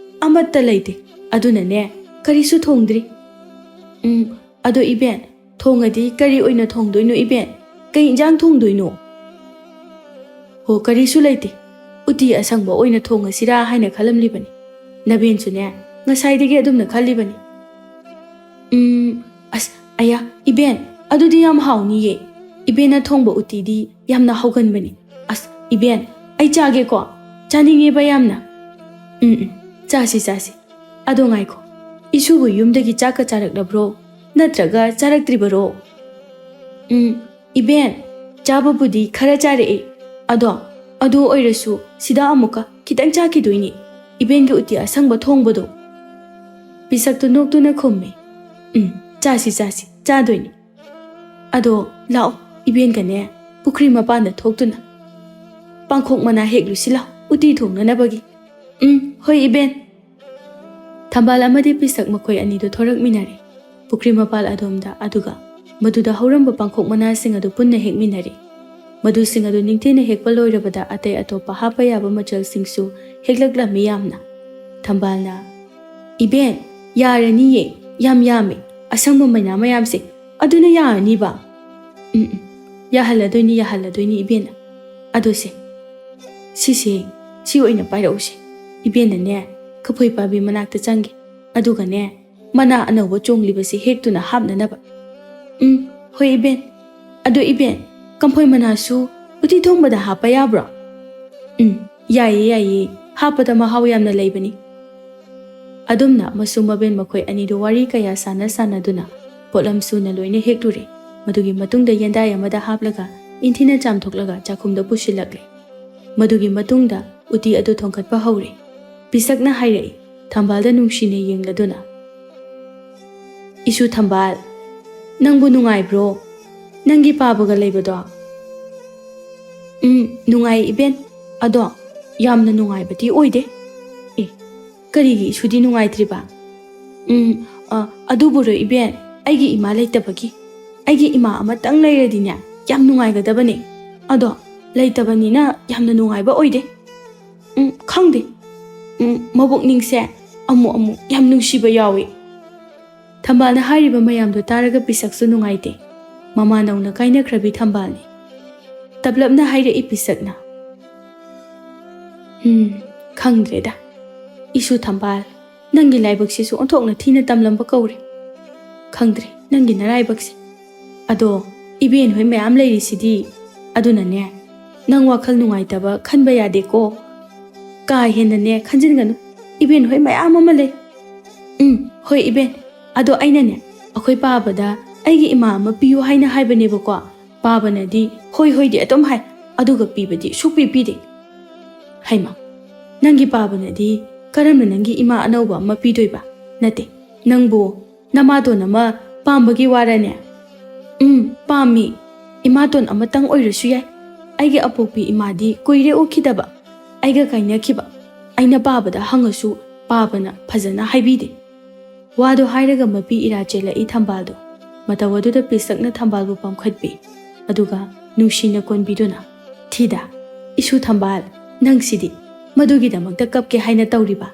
ꯑꯃꯠꯇ ꯂꯩꯇꯦ꯫ ꯑꯗꯨꯅꯅꯦ, ꯀꯔꯤꯁꯨ ꯊꯣꯡꯗ꯭ꯔꯤ꯫" "ꯎꯝ, ꯑꯗꯣ ꯏꯕꯦꯟ, ꯊꯣꯡꯉꯗꯤ ꯀꯔꯤ ꯑꯣꯏꯅ ꯊꯣꯡꯗꯣꯏꯅꯣ ꯏꯕꯦꯟ? ꯀꯩ ꯏꯟꯖꯥꯡ ꯊꯣꯡꯗꯣꯏꯅꯣ?" "ꯍꯣ, ꯀꯔꯤꯁꯨ ꯂꯩꯇꯦ꯫ ꯎꯇꯤ ꯑꯁꯪꯕ ꯑꯣꯏꯅ ꯊꯣꯡꯉꯁꯤꯔꯥ ꯍꯥꯏꯅ ꯈꯜꯂꯝꯂꯤꯕꯅꯤ꯫ ꯅꯕꯦꯟꯁꯨꯅꯦ, ꯉꯁꯥꯏꯗꯒꯤ ꯑꯗꯨꯝꯅ ꯈꯜꯂꯤꯕꯅꯤ꯫" "ꯎꯝ, ꯑꯁ, ꯑꯌꯥ, ꯏꯕꯦꯟ, ꯑꯗꯨꯗꯤ ꯌꯥꯝ ꯍꯥꯎꯅꯤꯌꯦ꯫ ꯏꯕꯦꯟꯅ ꯊꯣꯡꯕ ꯎꯇꯤꯗꯤ ꯌꯥꯝꯅ ꯍꯥꯎꯒꯟꯕꯅꯤ꯫ ꯑꯁ, ꯏꯕꯦꯟ, ꯑꯩ ꯆꯥꯒꯦꯀꯣ꯫ ꯆꯥꯅꯤꯡꯉꯦꯕ ꯌꯥꯝꯅ꯫" "ꯎꯝ, ꯎꯝ, ꯆꯥꯁꯤ, ꯆꯥꯁꯤ꯫ ꯑꯗꯣ ꯉꯥꯏꯈꯣ, ꯏꯁꯨꯕꯨ ꯌꯨꯝꯗꯒꯤ ꯆꯥꯛꯀ ꯆꯥꯔꯛꯂꯕ꯭ꯔꯣ? ꯅꯠꯇ꯭ꯔꯒ ꯆꯥꯔꯛꯇ꯭ꯔꯤꯕꯔꯣ?" "ꯎꯝ, ꯏꯕꯦꯟ, ꯆꯥꯕꯕꯨꯗꯤ ꯈꯔ ꯆꯥꯔꯛꯑꯦ꯫ ꯑꯗꯣ, ꯑꯗꯨ ꯑꯣꯏꯔꯁꯨ ꯁꯤꯗ ꯑꯃꯨꯛꯀ ꯈꯤꯇꯪ ꯆꯥꯈꯤꯗꯣꯏꯅꯤ, ꯏꯕꯦꯟꯒꯤ ꯎꯇꯤ ꯑꯁꯪꯕ ꯊꯣꯡꯕꯗꯣ꯫" ꯄꯤꯁꯛꯇꯨ ꯅꯣꯛꯇꯨꯅ ꯈꯨꯝꯃꯤ, "ꯎꯝ, ꯆꯥꯁꯤ, ꯆꯥꯁꯤ, ꯆꯥꯗꯣꯏꯅꯤ꯫ ꯑꯗꯣ ꯂꯥꯛꯑꯣ, ꯏꯕꯦꯟꯒꯅꯦ ꯄꯨꯈ꯭ꯔꯤ ꯃꯄꯥꯟꯗ ꯊꯣꯛꯇꯨꯅ ꯄꯥꯡꯈꯣꯛ ꯃꯅꯥ ꯍꯦꯛꯂꯨꯁꯤ ꯂꯥꯎ, ꯎꯇꯤ ꯊꯣꯡꯅꯅꯕꯒꯤ꯫" "ꯎꯝ, ꯍꯣꯏ ꯏꯕꯦꯟ꯫" ꯊꯝꯕꯥꯜ ꯑꯃꯗꯤ ꯄꯤꯁꯛ ꯃꯈꯣꯏ ꯑꯅꯤꯗꯨ ꯊꯣꯔꯛꯃꯤꯟꯅꯔꯦ꯫ ꯄꯨꯈ꯭ꯔꯤ ꯃꯄꯥꯜ ꯑꯗꯣꯝꯗ, ꯑꯗꯨꯒ ꯃꯗꯨꯗ ꯍꯧꯔꯝꯕ ꯄꯥꯡꯈꯣꯛ ꯃꯅꯥꯁꯤꯡ ꯑꯗꯨ ꯄꯨꯟꯅ ꯍꯦꯛꯃꯤꯟꯅꯔꯦ꯫ ꯃꯗꯨꯁꯤꯡ ꯑꯗꯨ ꯅꯤꯡꯊꯤꯅ ꯍꯦꯛꯄ ꯂꯣꯏꯔꯕꯗ ꯑꯇꯩ ꯑꯇꯣꯞꯄ ꯍꯥꯞꯄ ꯌꯥꯕ ꯃꯆꯜꯁꯤꯡꯁꯨ ꯍꯦꯛꯂꯛꯂꯝꯃꯤ ꯌꯥꯝꯅ꯫ ꯊꯝꯕꯥꯜꯅ, "ꯏꯕꯦꯟ, ꯌꯥꯔꯅꯤꯌꯦ, ꯌꯥꯝ ꯌꯥꯝꯃꯦ, ꯑꯁꯪꯕ ꯃꯅꯥ ꯃꯌꯥꯝꯁꯦ, ꯑꯗꯨꯅ ꯌꯥꯔꯅꯤꯕ?" "ꯎꯝ, ꯎꯝ, ꯌꯥꯍꯜꯂꯗꯣꯏꯅꯤ, ꯌꯥꯍꯜꯂꯗꯣꯏꯅꯤ ꯏꯕꯦꯟꯅ꯫ ꯑꯗꯣ ꯁꯦ, ꯁꯤꯁꯦ, ꯁꯤ ꯑꯣꯏꯅ ꯄꯥꯏꯔꯛꯎꯁꯦ, ꯏꯕꯦꯟꯅꯅꯦ ꯀꯐꯣꯏ ꯄꯥꯝꯕꯤ ꯃꯅꯥꯛꯇ ꯆꯪꯒꯦ, ꯑꯗꯨꯒꯅꯦ ꯃꯅꯥ ꯑꯅꯧꯕ ꯆꯣꯡꯂꯤꯕꯁꯤ ꯍꯦꯛꯇꯨꯅ ꯍꯥꯞꯅꯅꯕ꯫" "ꯎꯝ, ꯍꯣꯏ ꯏꯕꯦꯟ꯫ ꯑꯗꯣ ꯏꯕꯦꯟ, ꯀꯝꯐꯣꯏ ꯃꯅꯥꯁꯨ ꯎꯇꯤ ꯊꯣꯡꯕꯗ ꯍꯥꯞꯄ ꯌꯥꯕ꯭ꯔꯣ?" "ꯎꯝ, ꯌꯥꯏꯌꯦ, ꯌꯥꯏꯌꯦ, ꯍꯥꯞꯄꯗ ꯃꯍꯥꯎ ꯌꯥꯝꯅ ꯂꯩꯕꯅꯤ꯫" ꯑꯗꯨꯝꯅ ꯃꯁꯨ ꯃꯕꯦꯟ ꯃꯈꯣꯏ ꯑꯅꯤꯗꯨ ꯋꯥꯔꯤ ꯀꯌꯥ ꯁꯥꯟꯅ ꯁꯥꯟꯅꯗꯨꯅ ꯄꯣꯠꯂꯝ ꯁꯨꯅ ꯂꯣꯏꯅ ꯍꯦꯛꯂꯨꯔꯦ꯫ ꯃꯗꯨꯒꯤ ꯃꯇꯨꯡꯗ ꯌꯦꯟꯗꯥꯏ ꯑꯃꯗ ꯍꯥꯞꯂꯒ ꯏꯟꯊꯤꯅ ꯆꯥꯝꯊꯣꯛꯂꯒ ꯆꯥꯛꯈꯨꯝꯗ ꯄꯨꯁꯤꯜꯂꯛꯂꯦ꯫ ꯃꯗꯨꯒꯤ ꯃꯇꯨꯡꯗ ꯎꯇꯤ ꯑꯗꯨ ꯊꯣꯡꯒꯠꯄ ꯍꯧꯔꯦ꯫ ꯄꯤꯁꯛꯅ ꯍꯥꯏꯔꯛꯏ, ꯊꯝꯕꯥꯜꯗ ꯅꯨꯡꯁꯤꯅ ꯌꯦꯡꯂꯗꯨꯅ, "ꯏꯁꯨ ꯊꯝꯕꯥꯜ, ꯅꯪꯕꯨ ꯅꯨꯡꯉꯥꯏꯕ꯭ꯔꯣ, ꯅꯪꯒꯤ ꯄꯥꯕꯒ ꯂꯩꯕꯗꯣ?" "ꯎꯝ, ꯅꯨꯡꯉꯥꯏ ꯏꯕꯦꯟ, ꯑꯗꯣ ꯌꯥꯝꯅ ꯅꯨꯡꯉꯥꯏꯕꯗꯤ ꯑꯣꯏꯗꯦ꯫" "ꯑꯦ, ꯀꯔꯤꯒꯤ ꯏꯁꯨꯗꯤ ꯅꯨꯡꯉꯥꯏꯇ꯭ꯔꯤꯕ?" "ꯎꯝ, ꯑ, ꯑꯗꯨꯕꯨꯔꯣ ꯏꯕꯦꯟ, ꯑꯩꯒꯤ ꯏꯃꯥ ꯂꯩꯇꯕꯒꯤ꯫ ꯑꯩꯒꯤ ꯏꯃꯥ ꯑꯃꯇꯪ ꯂꯩꯔꯗꯤꯅꯦ ꯌꯥꯝ ꯅꯨꯡꯉꯥꯏꯒꯗꯕꯅꯦ, ꯑꯗꯣ ꯂꯩꯇꯕꯅꯤꯅ ꯌꯥꯝꯅ ꯅꯨꯡꯉꯥꯏꯕ ꯑꯣꯏꯗꯦ꯫ ꯎꯝ, ꯈꯪꯗꯦ, ꯎꯝ, ꯃꯕꯨꯛꯅꯤꯡꯁꯦ ꯑꯃꯨꯛ ꯑꯃꯨꯛ ꯌꯥꯝ ꯅꯨꯡꯁꯤꯕ ꯌꯥꯎꯏ꯫" ꯊꯝꯕꯥꯜꯅ ꯍꯥꯏꯔꯤꯕ ꯃꯌꯥꯝꯗꯨ ꯇꯥꯔꯒ ꯄꯤꯁꯛꯁꯨ ꯅꯨꯡꯉꯥꯏꯇꯦ꯫ ꯃꯃꯥ ꯅꯧꯅ ꯀꯥꯏꯅꯈ꯭ꯔꯕꯤ ꯊꯝꯕꯥꯜꯅꯤ꯫ ꯇꯞꯂꯞꯅ ꯍꯥꯏꯔꯛꯏ ꯄꯤꯁꯛꯅ, "ꯎꯝ, ꯈꯪꯗ꯭ꯔꯦꯗ, ꯏꯁꯨ ꯊꯝꯕꯥꯜ, ꯅꯪꯒꯤ ꯂꯥꯏꯕꯛꯁꯤꯁꯨ ꯑꯣꯟꯊꯣꯛꯅ ꯊꯤꯅ ꯇꯝꯂꯝꯕ ꯀꯧꯔꯦ꯫ ꯈꯪꯗ꯭ꯔꯦ ꯅꯪꯒꯤ ꯅꯔꯥꯏꯕꯛꯁꯦ꯫ ꯑꯗꯣ ꯏꯕꯦꯟ ꯍꯣꯏ ꯃꯌꯥꯝ ꯂꯩꯔꯤꯁꯤꯗꯤ, ꯑꯗꯨꯅꯅꯦ ꯅꯪ ꯋꯥꯈꯜ ꯅꯨꯡꯉꯥꯏꯇꯕ ꯈꯟꯕ ꯌꯥꯗꯦꯀꯣ꯫ ꯀꯥ ꯍꯦꯟꯅꯅꯦ ꯈꯟꯖꯤꯟꯒꯅꯨ, ꯏꯕꯦꯟ ꯍꯣꯏ ꯃꯌꯥꯝ ꯑꯃ ꯂꯩ꯫" "ꯎꯝ, ꯍꯣꯏ ꯏꯕꯦꯟ, ꯑꯗꯣ ꯑꯩꯅꯅꯦ ꯑꯩꯈꯣꯏ ꯄꯥꯕꯗ ꯑꯩꯒꯤ ꯏꯃꯥ ꯑꯃ ꯄꯤꯌꯨ ꯍꯥꯏꯅ ꯍꯥꯏꯕꯅꯦꯕꯀꯣ꯫ ꯄꯥꯕꯅꯗꯤ ꯍꯣꯏ ꯍꯣꯏꯗꯤ ꯑꯗꯨꯝ ꯍꯥꯏ, ꯑꯗꯨꯒ ꯄꯤꯕꯗꯤ ꯁꯨꯛꯄꯤ ꯄꯤꯗꯦ꯫" "ꯍꯩꯃ, ꯅꯪꯒꯤ ꯄꯥꯕꯅꯗꯤ ꯀꯔꯝꯅ ꯅꯪꯒꯤ ꯏꯃꯥ ꯑꯅꯧꯕ ꯑꯃ ꯄꯤꯗꯣꯏꯕ? ꯅꯠꯇꯦ, ꯅꯪꯕꯨ ꯅꯃꯥꯇꯣꯟ ꯑꯃ ꯄꯥꯝꯕꯒꯤ ꯋꯥꯔꯅꯦ?" "ꯎꯝ, ꯄꯥꯝꯃꯤ꯫ ꯏꯃꯥꯇꯣꯟ ꯑꯃꯇꯪ ꯑꯣꯏꯔꯁꯨ ꯌꯥꯏ꯫ ꯑꯩꯒꯤ ꯑꯄꯣꯛꯄꯤ ꯏꯃꯥꯗꯤ ꯀꯨꯏꯔꯦ ꯎꯈꯤꯗꯕ꯫ ꯑꯩꯒ ꯀꯥꯏꯅꯈꯤꯕ꯫ ꯑꯩꯅ ꯄꯥꯕꯗ ꯍꯪꯉꯁꯨ ꯄꯥꯕꯅ ꯐꯖꯅ ꯍꯥꯏꯕꯤꯗꯦ꯫" ꯋꯥꯗꯣ ꯍꯥꯏꯔꯒ ꯃꯄꯤ ꯏꯔꯥ ꯆꯦꯜꯂꯛꯏ ꯊꯝꯕꯥꯜꯗꯣ꯫ ꯃꯇꯧ ꯑꯗꯨꯗ ꯄꯤꯁꯛꯅ ꯊꯝꯕꯥꯜꯕꯨ ꯄꯝꯈꯠꯄꯤ꯫ ꯑꯗꯨꯒ ꯅꯨꯡꯁꯤꯅ ꯀꯣꯟꯕꯤꯗꯨꯅ꯫ ꯊꯤꯗ, ꯏꯁꯨ ꯊꯝꯕꯥꯜ, ꯅꯪꯁꯤꯗꯤ ꯃꯗꯨꯒꯤꯗꯃꯛꯇ ꯀꯞꯀꯦ ꯍꯥꯏꯅ ꯇꯧꯔꯤꯕ?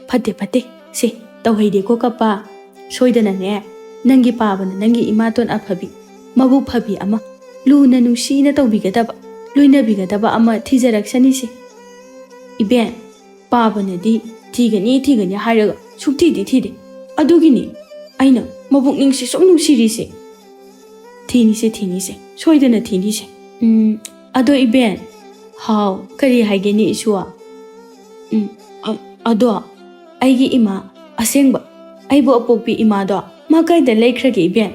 ꯐꯠꯇꯦ, ꯐꯠꯇꯦ, ꯁꯦ, ꯇꯧꯍꯩꯗꯦꯀꯣ ꯀꯞꯄ꯫ ꯁꯣꯏꯗꯅꯅꯦ, ꯅꯪꯒꯤ ꯄꯥꯕꯅ ꯅꯪꯒꯤ ꯏꯃꯥꯇꯣꯟ ꯑꯐꯕꯤ, ꯃꯕꯨꯛ ꯐꯕꯤ ꯑꯃ, ꯂꯨꯅ ꯅꯨꯡꯁꯤꯅ ꯇꯧꯕꯤꯒꯗꯕ, ꯂꯣꯏꯅꯕꯤꯒꯗꯕ ꯑꯃ ꯊꯤꯖꯔꯛꯁꯅꯤꯁꯦ꯫ ꯏꯕꯦꯟ, ꯄꯥꯕꯅꯗꯤ ꯊꯤꯒꯅꯤ, ꯊꯤꯒꯅꯤ ꯍꯥꯏꯔꯒ ꯁꯨꯛꯊꯤꯗꯤ ꯊꯤꯗꯦ꯫ ꯑꯗꯨꯒꯤꯅꯤ ꯑꯩꯅ ꯃꯕꯨꯛꯅꯤꯡꯁꯤ ꯁꯨꯝ ꯅꯨꯡꯁꯤꯔꯤꯁꯦ꯫ ꯊꯤꯅꯤꯁꯦ, ꯊꯤꯅꯤꯁꯦ, ꯁꯣꯏꯗꯅ ꯊꯤꯅꯤꯁꯦ꯫ ꯎꯝ, ꯑꯗꯣ ꯏꯕꯦꯟ, ꯍꯥꯎ, ꯀꯔꯤ ꯍꯥꯏꯒꯦꯅꯦ ꯏꯁꯨ? ꯎꯝ, ꯑ-, ꯑꯗꯣ ꯑꯩꯒꯤ ꯏꯃꯥ, ꯑꯁꯦꯡꯕ ꯑꯩꯕꯨ ꯑꯄꯣꯛꯄꯤ ꯏꯃꯥꯗꯣ ꯃꯥ ꯀꯥꯏꯗ ꯂꯩꯈ꯭ꯔꯒꯦ ꯏꯕꯦꯟ?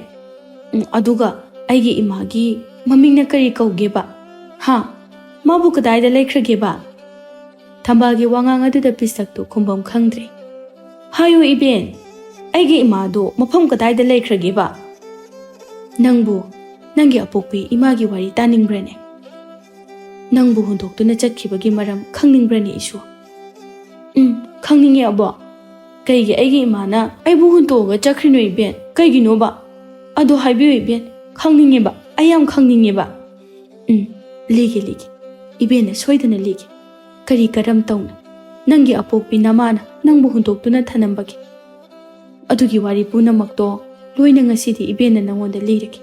ꯎꯝ, ꯑꯗꯨꯒ ꯑꯩꯒꯤ ꯏꯃꯥꯒꯤ ꯃꯃꯤꯡꯅ ꯀꯔꯤ ꯀꯧꯒꯦꯕ? ꯍꯥ? ꯃꯥꯕꯨ ꯀꯗꯥꯏꯗ ꯂꯩꯈ꯭ꯔꯒꯦꯕ? ꯊꯝꯕꯥꯜꯒꯤ ꯋꯥꯉꯥꯡ ꯑꯗꯨꯗ ꯄꯤꯁꯛꯇꯨ ꯈꯨꯝꯕꯝ ꯈꯪꯗ꯭ꯔꯦ꯫ ꯍꯥꯏꯌꯨ ꯏꯕꯦꯟ, ꯑꯩꯒꯤ ꯏꯃꯥꯗꯣ ꯃꯐꯝ ꯀꯗꯥꯏꯗ ꯂꯩꯈ꯭ꯔꯒꯦꯕ? ꯅꯪꯕꯨ ꯅꯪꯒꯤ ꯑꯄꯣꯛꯄꯤ ꯏꯃꯥꯒꯤ ꯋꯥꯔꯤ ꯇꯥꯅꯤꯡꯕ꯭ꯔꯅꯦ? ꯅꯪꯕꯨ ꯍꯨꯟꯗꯣꯛꯇꯨꯅ ꯆꯠꯈꯤꯕꯒꯤ ꯃꯔꯝ ꯈꯪꯅꯤꯡꯕ꯭ꯔꯅꯦ ꯏꯁꯨ? ꯎꯝ, ꯈꯪꯅꯤꯡꯉꯦ ꯑꯕꯣ꯫ ꯀꯩꯒꯤ ꯑꯩꯒꯤ ꯏꯃꯥꯅ ꯑꯩꯕꯨ ꯍꯨꯟꯇꯣꯛꯑꯒ ꯆꯠꯈ꯭ꯔꯤꯅꯣ ꯏꯕꯦꯟ? ꯀꯩꯒꯤꯅꯣꯕ? ꯑꯗꯣ ꯍꯥꯏꯕꯤꯌꯨ ꯏꯕꯦꯟ, ꯈꯪꯅꯤꯡꯉꯦꯕ, ꯑꯩ ꯌꯥꯝ ꯈꯪꯅꯤꯡꯉꯦꯕ꯫ ꯎꯝ, ꯂꯤꯒꯦ, ꯂꯤꯒꯦ꯫ ꯏꯕꯦꯟꯅ ꯁꯣꯏꯗꯅ ꯂꯤꯒꯦ꯫ ꯀꯔꯤ ꯀꯔꯝ ꯇꯧꯅ ꯅꯪꯒꯤ ꯑꯄꯣꯛꯄꯤ ꯅꯃꯥꯅ ꯅꯪꯕꯨ ꯍꯨꯟꯗꯣꯛꯇꯨꯅ ꯊꯅꯝꯕꯒꯦ? ꯑꯗꯨꯒꯤ ꯋꯥꯔꯤ ꯄꯨꯝꯅꯃꯛꯇꯣ ꯂꯣꯏꯅ ꯉꯁꯤꯗꯤ ꯏꯕꯦꯟꯅ ꯅꯪꯉꯣꯟꯗ ꯂꯤꯔꯒꯦ꯫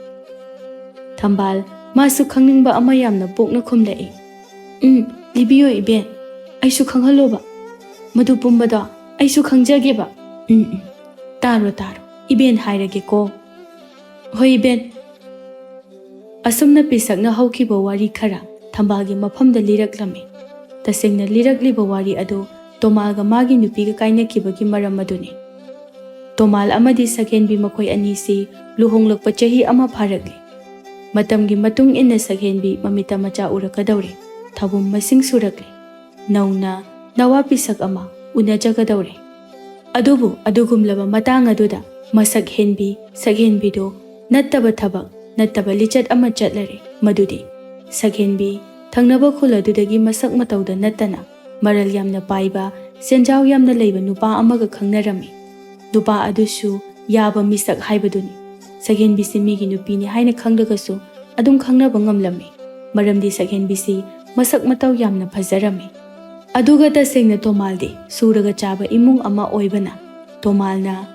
ꯊꯝꯕꯥꯜ, ꯃꯥꯁꯨ ꯈꯪꯅꯤꯡꯕ ꯑꯃ ꯌꯥꯝꯅ ꯄꯣꯛꯅ ꯈꯨꯝꯂꯛꯏ꯫ ꯎꯝ, ꯂꯤꯕꯤꯌꯣ ꯏꯕꯦꯟ, ꯑꯩꯁꯨ ꯈꯪꯍꯜꯂꯣꯕ꯫ ꯃꯗꯨ ꯄꯨꯝꯕꯗꯣ ꯑꯩꯁꯨ ꯈꯪꯖꯒꯦꯕ꯫ ꯎꯝ, ꯎꯝ, ꯇꯥꯔꯣ, ꯇꯥꯔꯣ, ꯏꯕꯦꯟ ꯍꯥꯏꯔꯒꯦꯀꯣ꯫ ꯍꯣꯏ ꯏꯕꯦꯟ꯫ ꯑꯁꯨꯝꯅ ꯄꯤꯁꯛꯅ ꯍꯧꯈꯤꯕ ꯋꯥꯔꯤ ꯈꯔ ꯊꯝꯕꯥꯜꯒꯤ ꯃꯐꯝꯗ ꯂꯤꯔꯛꯂꯝꯃꯤ꯫ ꯇꯁꯦꯡꯅ ꯂꯤꯔꯛꯂꯤꯕ ꯋꯥꯔꯤ ꯑꯗꯨ ꯇꯣꯃꯥꯜꯒ ꯃꯥꯒꯤ ꯅꯨꯄꯤꯒ ꯀꯥꯏꯅꯈꯤꯕꯒꯤ ꯃꯔꯝ ꯑꯗꯨꯅꯤ꯫ ꯇꯣꯃꯥꯜ ꯑꯃꯗꯤ ꯁꯛꯍꯦꯟꯕꯤ ꯃꯈꯣꯏ ꯑꯅꯤꯁꯤ ꯂꯨꯍꯣꯡꯂꯛꯄ ꯆꯍꯤ ꯑꯃ ꯐꯥꯔꯛꯂꯤ꯫ ꯃꯇꯝꯒꯤ ꯃꯇꯨꯡ ꯏꯟꯅ ꯁꯛꯍꯦꯟꯕꯤ ꯃꯃꯤꯠꯇ ꯃꯆꯥ ꯎꯔꯛꯀꯗꯧꯔꯦ꯫ ꯊꯥꯕꯨꯝ ꯃꯁꯤꯡ ꯁꯨꯔꯛꯂꯦ꯫ ꯅꯧꯅ ꯅꯋꯥ ꯄꯤꯁꯛ ꯑꯃ ꯎꯅꯖꯒꯗꯧꯔꯦ꯫ ꯑꯗꯨꯕꯨ ꯑꯗꯨꯒꯨꯝꯂꯕ ꯃꯇꯥꯡ ꯑꯗꯨꯗ ꯃꯁꯛ ꯍꯦꯟꯕꯤ, ꯁꯛꯍꯦꯟꯕꯤꯗꯨ ꯅꯠꯇꯕ ꯊꯕꯛ, ꯅꯠꯇꯕ ꯂꯤꯆꯠ ꯑꯃ ꯆꯠꯂꯔꯦ꯫ ꯃꯗꯨꯗꯤ ꯁꯛꯍꯦꯟꯕꯤ ꯊꯪꯅꯕ ꯈꯨꯜ ꯑꯗꯨꯗꯒꯤ ꯃꯁꯛ ꯃꯇꯧꯗ ꯅꯠꯇꯅ ꯃꯔꯜ ꯌꯥꯝꯅ ꯄꯥꯏꯕ, ꯁꯦꯟꯖꯥꯎ ꯌꯥꯝꯅ ꯂꯩꯕ ꯅꯨꯄꯥ ꯑꯃꯒ ꯈꯪꯅꯔꯝꯃꯤ꯫ ꯅꯨꯄꯥ ꯑꯗꯨꯁꯨ ꯌꯥꯕ ꯃꯤꯁꯛ ꯍꯥꯏꯕꯗꯨꯅꯤ꯫ ꯁꯛꯍꯦꯟꯕꯤꯁꯤ ꯃꯤꯒꯤ ꯅꯨꯄꯤꯅꯤ ꯍꯥꯏꯅ ꯈꯪꯂꯒꯁꯨ ꯑꯗꯨꯝ ꯈꯪꯅꯕ ꯉꯝꯂꯝꯃꯤ, ꯃꯔꯝꯗꯤ ꯁꯛꯍꯦꯟꯕꯤꯁꯤ ꯃꯁꯛ ꯃꯇꯧ ꯌꯥꯝꯅ ꯐꯖꯔꯝꯃꯤ꯫ ꯑꯗꯨꯒ ꯇꯁꯦꯡꯅ ꯇꯣꯃꯥꯜꯗꯤ ꯁꯨꯔꯒ ꯆꯥꯕ ꯏꯃꯨꯡ ꯑꯃ ꯑꯣꯏꯕꯅ, ꯇꯣꯃꯥꯜꯅ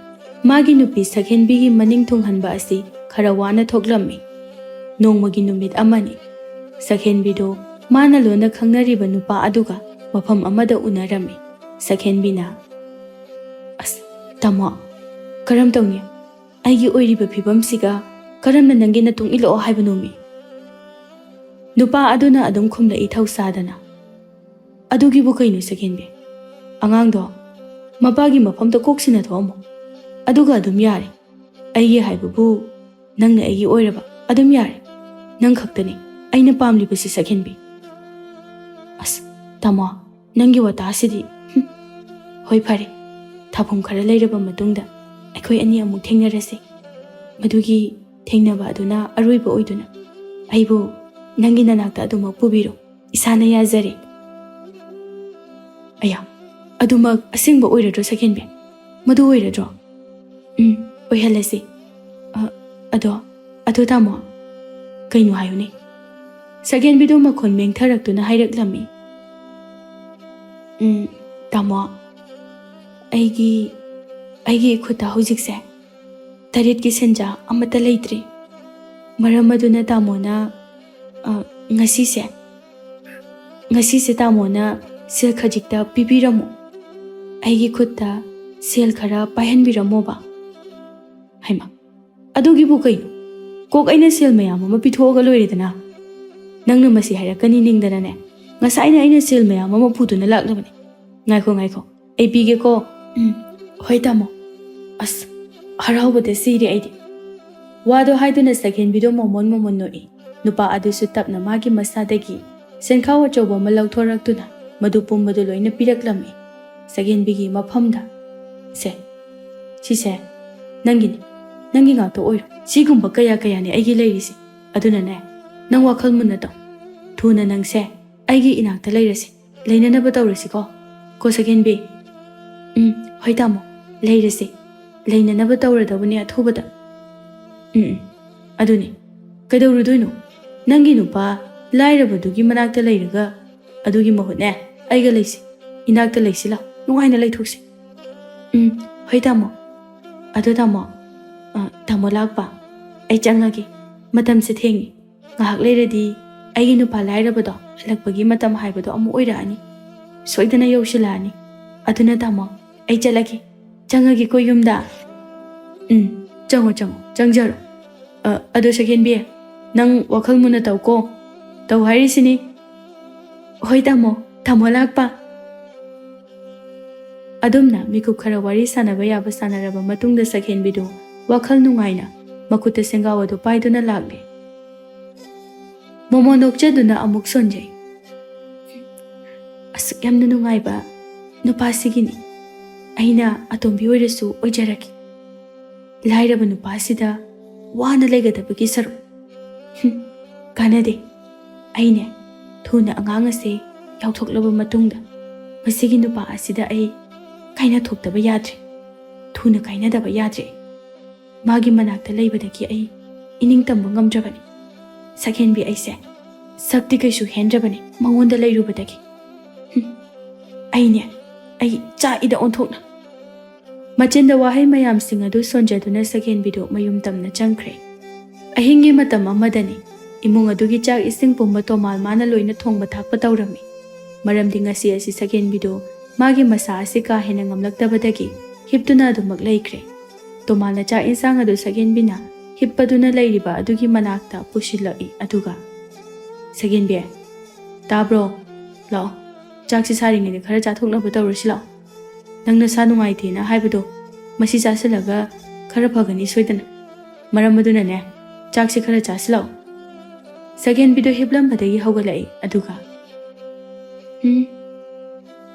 ꯃꯥꯒꯤ ꯅꯨꯄꯤ ꯁꯛꯍꯦꯟꯕꯤꯒꯤ ꯃꯅꯤꯡ ꯊꯨꯡꯍꯟꯕ ꯑꯁꯤ ꯈꯔ ꯋꯥꯅ ꯊꯣꯛꯂꯝꯃꯤ꯫ ꯅꯣꯡꯃꯒꯤ ꯅꯨꯃꯤꯠ ꯑꯃꯅꯤ꯫ ꯁꯛꯍꯦꯟꯕꯤꯗꯨ ꯃꯥꯅ ꯂꯣꯟꯅ ꯈꯪꯅꯔꯤꯕ ꯅꯨꯄꯥ ꯑꯗꯨꯒ ꯃꯐꯝ ꯑꯃꯗ ꯎꯅꯔꯝꯃꯤ꯫ ꯁꯛꯍꯦꯟꯕꯤꯅ, "ꯑꯁ, ꯇꯥꯃꯣ, ꯀꯔꯝ ꯇꯧꯅꯤ? ꯑꯩꯒꯤ ꯑꯣꯏꯔꯤꯕ ꯐꯤꯕꯝꯁꯤꯒ ꯀꯔꯝꯅ ꯅꯪꯒꯤ ꯅꯇꯨꯡ ꯏꯜꯂꯛꯑꯣ ꯍꯥꯏꯕꯅꯣꯃꯤ?" ꯅꯨꯄꯥ ꯑꯗꯨꯅ ꯑꯗꯨꯝ ꯈꯨꯝꯂꯛꯏ ꯊꯧꯁꯥꯗꯅ, "ꯑꯗꯨꯒꯤꯕꯨ ꯀꯩꯅꯣ ꯁꯛꯍꯦꯟꯕꯤ? ꯑꯉꯥꯡꯗꯣ ꯃꯄꯥꯒꯤ ꯃꯐꯝꯗ ꯀꯣꯛ ꯁꯤꯟꯅꯊꯣꯛꯑꯝꯃꯣ꯫ ꯑꯗꯨꯒ ꯑꯗꯨꯝ ꯌꯥꯔꯦ꯫ ꯑꯩꯒꯤ ꯍꯥꯏꯕꯕꯨ ꯅꯪꯅ ꯑꯩꯒꯤ ꯑꯣꯏꯔꯕ ꯑꯗꯨꯝ ꯌꯥꯔꯦ꯫ ꯅꯪ ꯈꯛꯇꯅꯤ ꯑꯩꯅ ꯄꯥꯝꯂꯤꯕꯁꯤ ꯁꯛꯍꯦꯟꯕꯤ꯫" "ꯑꯁ, ꯇꯥꯃꯣ, ꯅꯪꯒꯤ ꯋꯥꯇꯥꯁꯤꯗꯤ꯫ ꯍꯨꯝ꯫ ꯍꯣꯏ, ꯐꯔꯦ꯫ ꯊꯥꯕꯨꯝ ꯈꯔ ꯂꯩꯔꯕ ꯃꯇꯨꯡꯗ ꯑꯩꯈꯣꯏ ꯑꯅꯤ ꯑꯃꯨꯛ ꯊꯦꯡꯅꯔꯁꯤ꯫ ꯃꯗꯨꯒꯤ ꯊꯦꯡꯅꯕ ꯑꯗꯨꯅ ꯑꯔꯣꯏꯕ ꯑꯣꯏꯗꯨꯅ ꯑꯩꯕꯨ ꯅꯪꯒꯤ ꯅꯅꯥꯛꯇ ꯑꯗꯨꯃꯛ ꯄꯨꯕꯤꯔꯣ꯫ ꯏꯁꯥꯅ ꯌꯥꯖꯔꯦ꯫" "ꯑꯌꯥ, ꯑꯗꯨꯃꯛ ꯑꯁꯦꯡꯕ ꯑꯣꯏꯔꯗ꯭ꯔꯣ ꯁꯛꯍꯦꯟꯕꯤ? ꯃꯗꯨ ꯑꯣꯏꯔꯗ꯭ꯔꯣ?" "ꯎꯝ, ꯑꯣꯏꯍꯜꯂꯁꯤ꯫ ꯑ, ꯑꯗꯣ, ꯑꯗꯣ ꯇꯥꯃꯣ, ꯀꯩꯅꯣ ꯍꯥꯏꯌꯨꯅꯦ?" ꯁꯛꯍꯦꯟꯕꯤꯗꯨ ꯃꯈꯣꯟ ꯃꯦꯡꯊꯔꯛꯇꯨꯅ ꯍꯥꯏꯔꯛꯂꯝꯃꯤ꯫ "ꯎꯝ, ꯇꯥꯃꯣ, ꯑꯩꯒꯤ, ꯑꯩꯒꯤ ꯏꯈꯨꯠꯇ ꯍꯧꯖꯤꯛꯁꯦ ꯇꯔꯦꯠꯀꯤ ꯁꯦꯟꯖꯥ ꯑꯃꯠꯇ ꯂꯩꯇ꯭ꯔꯤ꯫ ꯃꯔꯝ ꯑꯗꯨꯅ ꯇꯥꯃꯣꯅ, ꯑ, ꯉꯁꯤꯁꯦ, ꯉꯁꯤꯁꯦ ꯇꯥꯃꯣꯅ ꯁꯦꯜ ꯈꯖꯤꯛꯇ ꯄꯤꯕꯤꯔꯝꯃꯣ꯫ ꯑꯩꯒꯤ ꯈꯨꯠꯇ ꯁꯦꯜ ꯈꯔ ꯄꯥꯏꯍꯟꯕꯤꯔꯝꯃꯣꯕ꯫" "ꯍꯩꯃꯥ, ꯑꯗꯨꯒꯤꯕꯨ ꯀꯩꯅꯣ? ꯀꯣꯛ ꯑꯩꯅ ꯁꯦꯜ ꯃꯌꯥꯝ ꯑꯃ ꯄꯤꯊꯣꯛꯑꯒ ꯂꯣꯏꯔꯦꯗꯅ꯫ ꯅꯪꯅ ꯃꯁꯤ ꯍꯥꯏꯔꯛꯀꯅꯤ ꯅꯤꯡꯗꯅꯅꯦ, ꯉꯁꯥꯏꯅ ꯑꯩꯅ ꯁꯦꯜ ꯃꯌꯥꯝ ꯑꯃ ꯄꯨꯗꯨꯅ ꯂꯥꯛꯂꯕꯅꯤ꯫ ꯉꯥꯏꯈꯣ, ꯉꯥꯏꯈꯣ, ꯑꯩ ꯄꯤꯒꯦꯀꯣ꯫" "ꯎꯝ, ꯍꯣꯏ ꯇꯥꯃꯣ꯫" ꯑꯁ, ꯍꯔꯥꯎꯕꯗ ꯁꯤꯔꯦ ꯑꯩꯗꯤ꯫ ꯋꯥꯗꯣ ꯍꯥꯏꯗꯨꯅ ꯁꯛꯍꯦꯟꯕꯤꯗꯣ ꯃꯣꯃꯣꯟ ꯃꯣꯃꯣꯟ ꯅꯣꯛꯏ꯫ ꯅꯨꯄꯥ ꯑꯗꯨꯁꯨ ꯇꯞꯅ ꯃꯥꯒꯤ ꯃꯁꯥꯗꯒꯤ ꯁꯦꯟꯈꯥꯎ ꯑꯆꯧꯕ ꯑꯃ ꯂꯧꯊꯣꯔꯛꯇꯨꯅ ꯃꯗꯨ ꯄꯨꯝꯕꯗꯨ ꯂꯣꯏꯅ ꯄꯤꯔꯛꯂꯝꯃꯤ ꯁꯛꯍꯦꯟꯕꯤꯒꯤ ꯃꯐꯝꯗ꯫ "ꯁꯦ, ꯁꯤꯁꯦ ꯅꯪꯒꯤꯅꯤ, ꯅꯪꯒꯤ ꯉꯥꯛꯇ ꯑꯣꯏꯔꯣ꯫ ꯁꯤꯒꯨꯝꯕ ꯀꯌꯥ ꯀꯌꯥꯅꯤ ꯑꯩꯒꯤ ꯂꯩꯔꯤꯁꯦ꯫ ꯑꯗꯨꯅꯅꯦ, ꯅꯪ ꯋꯥꯈꯜ ꯃꯨꯟꯅ ꯇꯧ꯫ ꯊꯨꯅ ꯅꯪꯁꯦ ꯑꯩꯒꯤ ꯏꯅꯥꯛꯇ ꯂꯩꯔꯁꯤ, ꯂꯩꯅꯅꯕ ꯇꯧꯔꯁꯤꯀꯣ, ꯀꯣ ꯁꯛꯍꯦꯟꯕꯤ?" "ꯎꯝ, ꯍꯣꯏ ꯇꯥꯃꯣ, ꯂꯩꯔꯁꯤ, ꯂꯩꯅꯅꯕ ꯇꯧꯔꯗꯧꯕꯅꯦ ꯑꯊꯨꯕꯗ꯫" "ꯎꯝ, ꯎꯝ, ꯑꯗꯨꯅꯤ, ꯀꯩꯗꯧꯔꯨꯗꯣꯏꯅꯣ? ꯅꯪꯒꯤ ꯅꯨꯄꯥ ꯂꯥꯏꯔꯕꯗꯨꯒꯤ ꯃꯅꯥꯛꯇ ꯂꯩꯔꯒ? ꯑꯗꯨꯒꯤ ꯃꯍꯨꯠꯅꯦ, ꯑꯩꯒ ꯂꯩꯁꯤ, ꯏꯅꯥꯛꯇ ꯂꯩꯁꯤ ꯂꯥꯎ, ꯅꯨꯡꯉꯥꯏꯅ ꯂꯩꯊꯣꯛꯁꯤ꯫ ꯎꯝ, ꯍꯣꯏ ꯇꯥꯃꯣ꯫ ꯑꯗꯣ ꯇꯥꯃꯣ, ꯑ, ꯇꯥꯃꯣ ꯂꯥꯛꯄ, ꯑꯩ ꯆꯪꯉꯒꯦ, ꯃꯇꯝꯁꯦ ꯊꯦꯡꯉꯤ꯫ ꯉꯥꯏꯍꯥꯛ ꯂꯩꯔꯗꯤ ꯑꯩꯒꯤ ꯅꯨꯄꯥ ꯂꯥꯏꯔꯕꯗꯣ ꯍꯜꯂꯛꯄꯒꯤ ꯃꯇꯝ ꯍꯥꯏꯕꯗꯣ ꯑꯃꯨꯛ ꯑꯣꯏꯔꯛꯑꯅꯤ, ꯁꯣꯏꯗꯅ ꯌꯧꯁꯤꯜꯂꯛꯑꯅꯤ꯫ ꯑꯗꯨꯅ ꯇꯥꯃꯣ, ꯑꯩ ꯆꯠꯂꯒꯦ, ꯆꯪꯉꯒꯦꯀꯣ ꯌꯨꯝꯗ꯫ ꯎꯝ, ꯆꯪꯉꯣ ꯆꯪꯉꯣ, ꯆꯪꯖꯔꯣ꯫ ꯑ, ꯑꯗꯣ ꯁꯦꯀꯦꯟꯕꯤ, ꯅꯪ ꯋꯥꯈꯜ ꯃꯨꯟꯅ ꯇꯧꯀꯣ꯫ ꯇꯧ ꯍꯥꯏꯔꯤꯁꯤꯅꯤ꯫ ꯍꯣꯏ ꯇꯥꯃꯣ, ꯇꯥꯃꯣ ꯂꯥꯛꯄ꯫ ꯑꯗꯨꯝꯅ ꯃꯤꯀꯨꯞ ꯈꯔ ꯋꯥꯔꯤ ꯁꯥꯟꯅꯕ ꯌꯥꯕ ꯁꯥꯟꯅꯔꯕ ꯃꯇꯨꯡꯗ ꯁꯦꯀꯦꯟꯕꯤꯗꯨ ꯋꯥꯈꯜ ꯅꯨꯡꯉꯥꯏꯅ ꯃꯈꯨꯠꯇ ꯁꯦꯡꯒꯥꯎ ꯑꯗꯨ ꯄꯥꯏꯗꯨꯅ ꯂꯥꯛꯂꯦ꯫ ꯃꯣꯃꯣ ꯅꯣꯛꯆꯗꯨꯅ ꯑꯃꯨꯛ ꯁꯣꯟꯖꯩ꯫ ꯑꯁꯨꯛ ꯌꯥꯝꯅ ꯅꯨꯡꯉꯥꯏꯕ ꯅꯨꯄꯥꯁꯤꯒꯤꯅꯤ ꯑꯩꯅ ꯑꯇꯣꯝꯕꯤ ꯑꯣꯏꯔꯁꯨ ꯑꯣꯏꯖꯔꯒꯦ꯫ ꯂꯥꯏꯔꯕ ꯅꯨꯄꯥꯁꯤꯗ ꯋꯥꯅ ꯂꯩꯒꯗꯕꯒꯤ ꯁꯔꯨꯛ꯫ ꯍꯨꯝ, ꯀꯥꯟꯅꯗꯦ꯫ ꯑꯩꯅꯦ ꯊꯨꯅ ꯑꯉꯥꯡ ꯑꯁꯦ ꯌꯥꯎꯊꯣꯛꯂꯕ ꯃꯇꯨꯡꯗ ꯃꯁꯤꯒꯤ ꯅꯨꯄꯥ ꯑꯁꯤꯗ ꯑꯩ ꯀꯥꯏꯅꯊꯣꯛꯇꯕ ꯌꯥꯗ꯭ꯔꯦ꯫ ꯊꯨꯅ ꯀꯥꯏꯅꯗꯕ ꯌꯥꯗ꯭ꯔꯦ꯫ ꯃꯥꯒꯤ ꯃꯅꯥꯛꯇ ꯂꯩꯕꯗꯒꯤ ꯑꯩ ꯏꯅꯤꯡ ꯇꯝꯕ ꯉꯝꯗ꯭ꯔꯕꯅꯤ꯫ ꯁꯛꯍꯦꯟꯕꯤ ꯑꯩꯁꯦ ꯁꯛꯇꯤ ꯀꯩꯁꯨ ꯍꯦꯟꯗ꯭ꯔꯕꯅꯤ ꯃꯉꯣꯟꯗ ꯂꯩꯔꯨꯕꯗꯒꯤ꯫ ꯍꯨꯝ, ꯑꯩꯅꯦ, ꯑꯩ ꯆꯥꯛꯏꯗ ꯑꯣꯟꯊꯣꯛꯅ꯫ ꯃꯆꯤꯟꯗ ꯋꯥꯍꯩ ꯃꯌꯥꯝꯁꯤꯡ ꯑꯗꯨ ꯁꯣꯟꯖꯗꯨꯅ ꯁꯛꯍꯦꯟꯕꯤꯗꯨ ꯃꯌꯨꯝ ꯇꯝꯅ ꯆꯪꯈ꯭ꯔꯦ꯫ ꯑꯍꯤꯡꯒꯤ ꯃꯇꯝ ꯑꯃꯗꯅꯤ꯫ ꯏꯃꯨꯡ ꯑꯗꯨꯒꯤ ꯆꯥꯛ ꯏꯁꯤꯡ ꯄꯨꯝꯕ ꯇꯣꯃꯥꯜ ꯃꯥꯅ ꯂꯣꯏꯅ ꯊꯣꯡꯕ ꯊꯥꯛꯄ ꯇꯧꯔꯝꯃꯤ꯫ ꯃꯔꯝꯗꯤ ꯉꯁꯤ ꯑꯁꯤ ꯁꯛꯍꯦꯟꯕꯤꯗꯨ ꯃꯥꯒꯤ ꯃꯁꯥ ꯑꯁꯤ ꯀꯥ ꯍꯦꯟꯅ ꯉꯝꯂꯛꯇꯕꯗꯒꯤ ꯍꯤꯞꯇꯨꯅ ꯑꯗꯨꯃꯛ ꯂꯩꯈ꯭ꯔꯦ꯫ ꯇꯣꯃꯥꯜꯅ ꯆꯥꯛ ꯏꯟꯁꯥꯡ ꯑꯗꯨ ꯁꯛꯍꯦꯟꯕꯤꯅ ꯍꯤꯞꯄꯗꯨꯅ ꯂꯩꯔꯤꯕ ꯑꯗꯨꯒꯤ ꯃꯅꯥꯛꯇ ꯄꯨꯁꯤꯜꯂꯛꯏ, ꯑꯗꯨꯒ, "ꯁꯛꯍꯦꯟꯕꯤ, ꯇꯥꯕ꯭ꯔꯣ? ꯂꯥꯛꯑꯣ, ꯆꯥꯛꯁꯤ ꯁꯥꯔꯤꯉꯩꯗ ꯈꯔ ꯆꯥꯊꯣꯛꯅꯕ ꯇꯧꯔꯁꯤ ꯂꯥꯛꯑꯣ꯫ ꯅꯪ ꯅꯁꯥ ꯅꯨꯡꯉꯥꯏꯇꯦꯅ ꯍꯥꯏꯕꯗꯣ, ꯃꯁꯤ ꯆꯥꯁꯤꯜꯂꯒ ꯈꯔ ꯐꯒꯅꯤ ꯁꯣꯏꯗꯅ꯫ ꯃꯔꯝ ꯑꯗꯨꯅꯅꯦ, ꯆꯥꯛꯁꯤ ꯈꯔ ꯆꯥꯁꯤ ꯂꯥꯛꯑꯣ꯫" ꯁꯛꯍꯦꯟꯕꯤꯗꯣ ꯍꯤꯞꯂꯝꯕꯗꯒꯤ ꯍꯧꯒꯠꯂꯛꯏ, ꯑꯗꯨꯒ, "ꯎꯝ,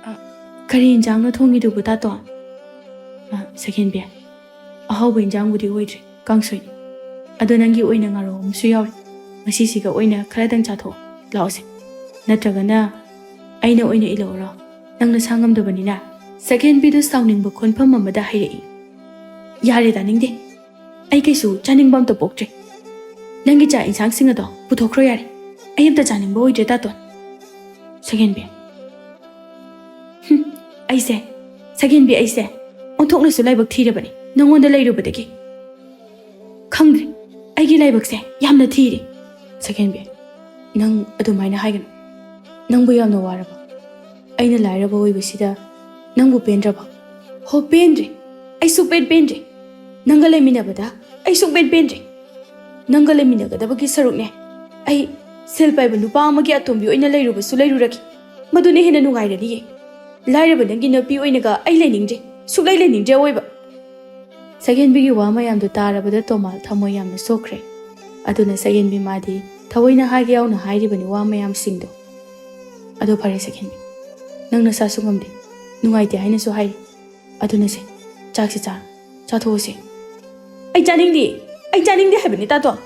ꯑ, ꯀꯔꯤ ꯏꯟꯖꯥꯡꯅꯣ ꯊꯣꯡꯉꯤꯗꯨꯕꯨ, ꯇꯥꯇꯣꯟ?" "ꯑ, ꯁꯛꯍꯦꯟꯕꯤ, ꯑꯍꯥꯎꯕ ꯏꯟꯖꯥꯡꯕꯨꯗꯤ ꯑꯣꯏꯗ꯭ꯔꯤ, ꯀꯥꯡꯁꯣꯏꯅꯤ꯫ ꯑꯗꯣ ꯅꯪꯒꯤ ꯑꯣꯏꯅ ꯉꯥꯔꯧ ꯑꯃꯁꯨ ꯌꯥꯎꯔꯤ꯫ ꯃꯁꯤꯁꯤꯒ ꯑꯣꯏꯅ ꯈꯔꯗꯪ ꯆꯥꯊꯣꯛꯑꯣ, ꯂꯥꯛꯑꯣꯁꯦ꯫ ꯅꯠꯇ꯭ꯔꯒꯅ ꯑꯩꯅ ꯑꯣꯏꯅ ꯏꯜꯂꯛꯎꯔꯣ? ꯅꯪ ꯅꯁꯥ ꯉꯝꯗꯕꯅꯤꯅ?" ꯁꯛꯍꯦꯟꯕꯤꯗꯨ ꯁꯥꯎꯅꯤꯡꯕ ꯈꯣꯟꯐꯝ ꯑꯃꯗ ꯍꯥꯏꯔꯛꯏ꯫ "ꯌꯥꯔꯦ, ꯇꯥꯅꯤꯡꯗꯦ꯫ ꯑꯩ ꯀꯩꯁꯨ ꯆꯥꯅꯤꯡꯕ ꯑꯝꯇ ꯄꯣꯛꯇ꯭ꯔꯦ꯫ ꯅꯪꯒꯤ ꯆꯥꯛ ꯏꯟꯁꯥꯡꯁꯤꯡ ꯑꯗꯣ ꯄꯨꯊꯣꯛꯈ꯭ꯔꯣ ꯌꯥꯔꯦ꯫ ꯑꯩ ꯑꯝꯇ ꯆꯥꯅꯤꯡꯕ ꯑꯣꯏꯗ꯭ꯔꯦ, ꯇꯥꯇꯣꯟ꯫ ꯁꯒꯦꯟꯕꯤ꯫ ꯍꯨꯝ, ꯑꯩꯁꯦ, ꯁꯒꯦꯟꯕꯤ, ꯑꯩꯁꯦ ꯑꯣꯟꯊꯣꯛꯅꯁꯨ ꯂꯥꯏꯕꯛ ꯊꯤꯔꯕꯅꯤ ꯅꯪꯉꯣꯟꯗ ꯂꯩꯔꯨꯕꯗꯒꯤ꯫ ꯈꯪꯗ꯭ꯔꯦ, ꯑꯩꯒꯤ ꯂꯥꯏꯕꯛꯁꯦ ꯌꯥꯝꯅ ꯊꯤꯔꯦ꯫ ꯁꯒꯦꯟꯕꯤ, ꯅꯪ ꯑꯗꯨꯃꯥꯏꯅ ꯍꯥꯏꯒꯅꯨ꯫ ꯅꯪꯕꯨ ꯌꯥꯝꯅ ꯋꯥꯔꯕ? ꯑꯩꯅ ꯂꯥꯏꯔꯕ ꯑꯣꯏꯕꯁꯤꯗ ꯅꯪꯕꯨ ꯄꯦꯟꯗ꯭ꯔꯕ? ꯍꯣ, ꯄꯦꯟꯗ꯭ꯔꯦ꯫ ꯑꯩ ꯁꯨꯛꯄꯦꯟ ꯄꯦꯟꯗ꯭ꯔꯦ꯫ ꯅꯪꯒ ꯂꯩꯃꯤꯟꯅꯕꯗ ꯑꯩ ꯁꯨꯛꯄꯦꯟ ꯄꯦꯟꯗ꯭ꯔꯦ꯫ ꯅꯪꯒ ꯂꯩꯃꯤꯟꯅꯒꯗꯕꯒꯤ ꯁꯔꯨꯛꯅꯦ꯫ ꯑꯩ ꯁꯦꯜ ꯄꯥꯏꯕ ꯅꯨꯄꯥ ꯑꯃꯒꯤ ꯑꯇꯣꯝꯕꯤ ꯑꯣꯏꯅ ꯂꯩꯔꯨꯕꯁꯨ ꯂꯩꯔꯨꯔꯒꯦ꯫ ꯃꯗꯨꯅ ꯍꯦꯟꯅ ꯅꯨꯡꯉꯥꯏꯔꯅꯤꯌꯦ꯫ ꯂꯥꯏꯔꯕ ꯅꯪꯒꯤ ꯅꯨꯄꯤ ꯑꯣꯏꯅꯒ ꯑꯩ ꯂꯩꯅꯤꯡꯗ꯭ꯔꯦ꯫ ꯁꯨꯛꯂꯩ ꯂꯩꯅꯤꯡꯗ꯭ꯔꯦ ꯑꯋꯣꯏꯕ꯫ ꯁꯒꯦꯟꯕꯤꯒꯤ ꯋꯥ ꯃꯌꯥꯝꯗꯨ ꯇꯥꯔꯕꯗ ꯇꯣꯃꯥꯜ ꯊꯃꯣꯏ ꯌꯥꯝꯅ ꯁꯣꯛꯈ꯭ꯔꯦ꯫ ꯑꯗꯨꯅ ꯁꯒꯦꯟꯕꯤ ꯃꯥꯗꯤ ꯊꯑꯣꯏꯅ ꯍꯥꯏꯒꯦ ꯌꯥꯎꯅ ꯍꯥꯏꯔꯤꯕꯅꯤ ꯋꯥ ꯃꯌꯥꯝꯁꯤꯡꯗꯣ꯫ ꯑꯗꯣ ꯐꯔꯦ ꯁꯒꯦꯟꯕꯤ, ꯅꯪ ꯅꯁꯥꯁꯨ ꯉꯝꯗꯦ, ꯅꯨꯡꯉꯥꯏꯇꯦ ꯍꯥꯏꯅꯁꯨ ꯍꯥꯏꯔꯤ꯫ ꯑꯗꯨꯅꯁꯦ, ꯆꯥꯛꯁꯦ ꯆꯥꯔꯣ, ꯆꯥꯊꯣꯛꯑꯁꯦ꯫ ꯑꯩ ꯆꯥꯅꯤꯡꯗꯦ, ꯑꯩ ꯆꯥꯅꯤꯡꯗꯦ ꯍꯥꯏꯕꯅꯤ ꯇꯥꯇꯣꯟ꯫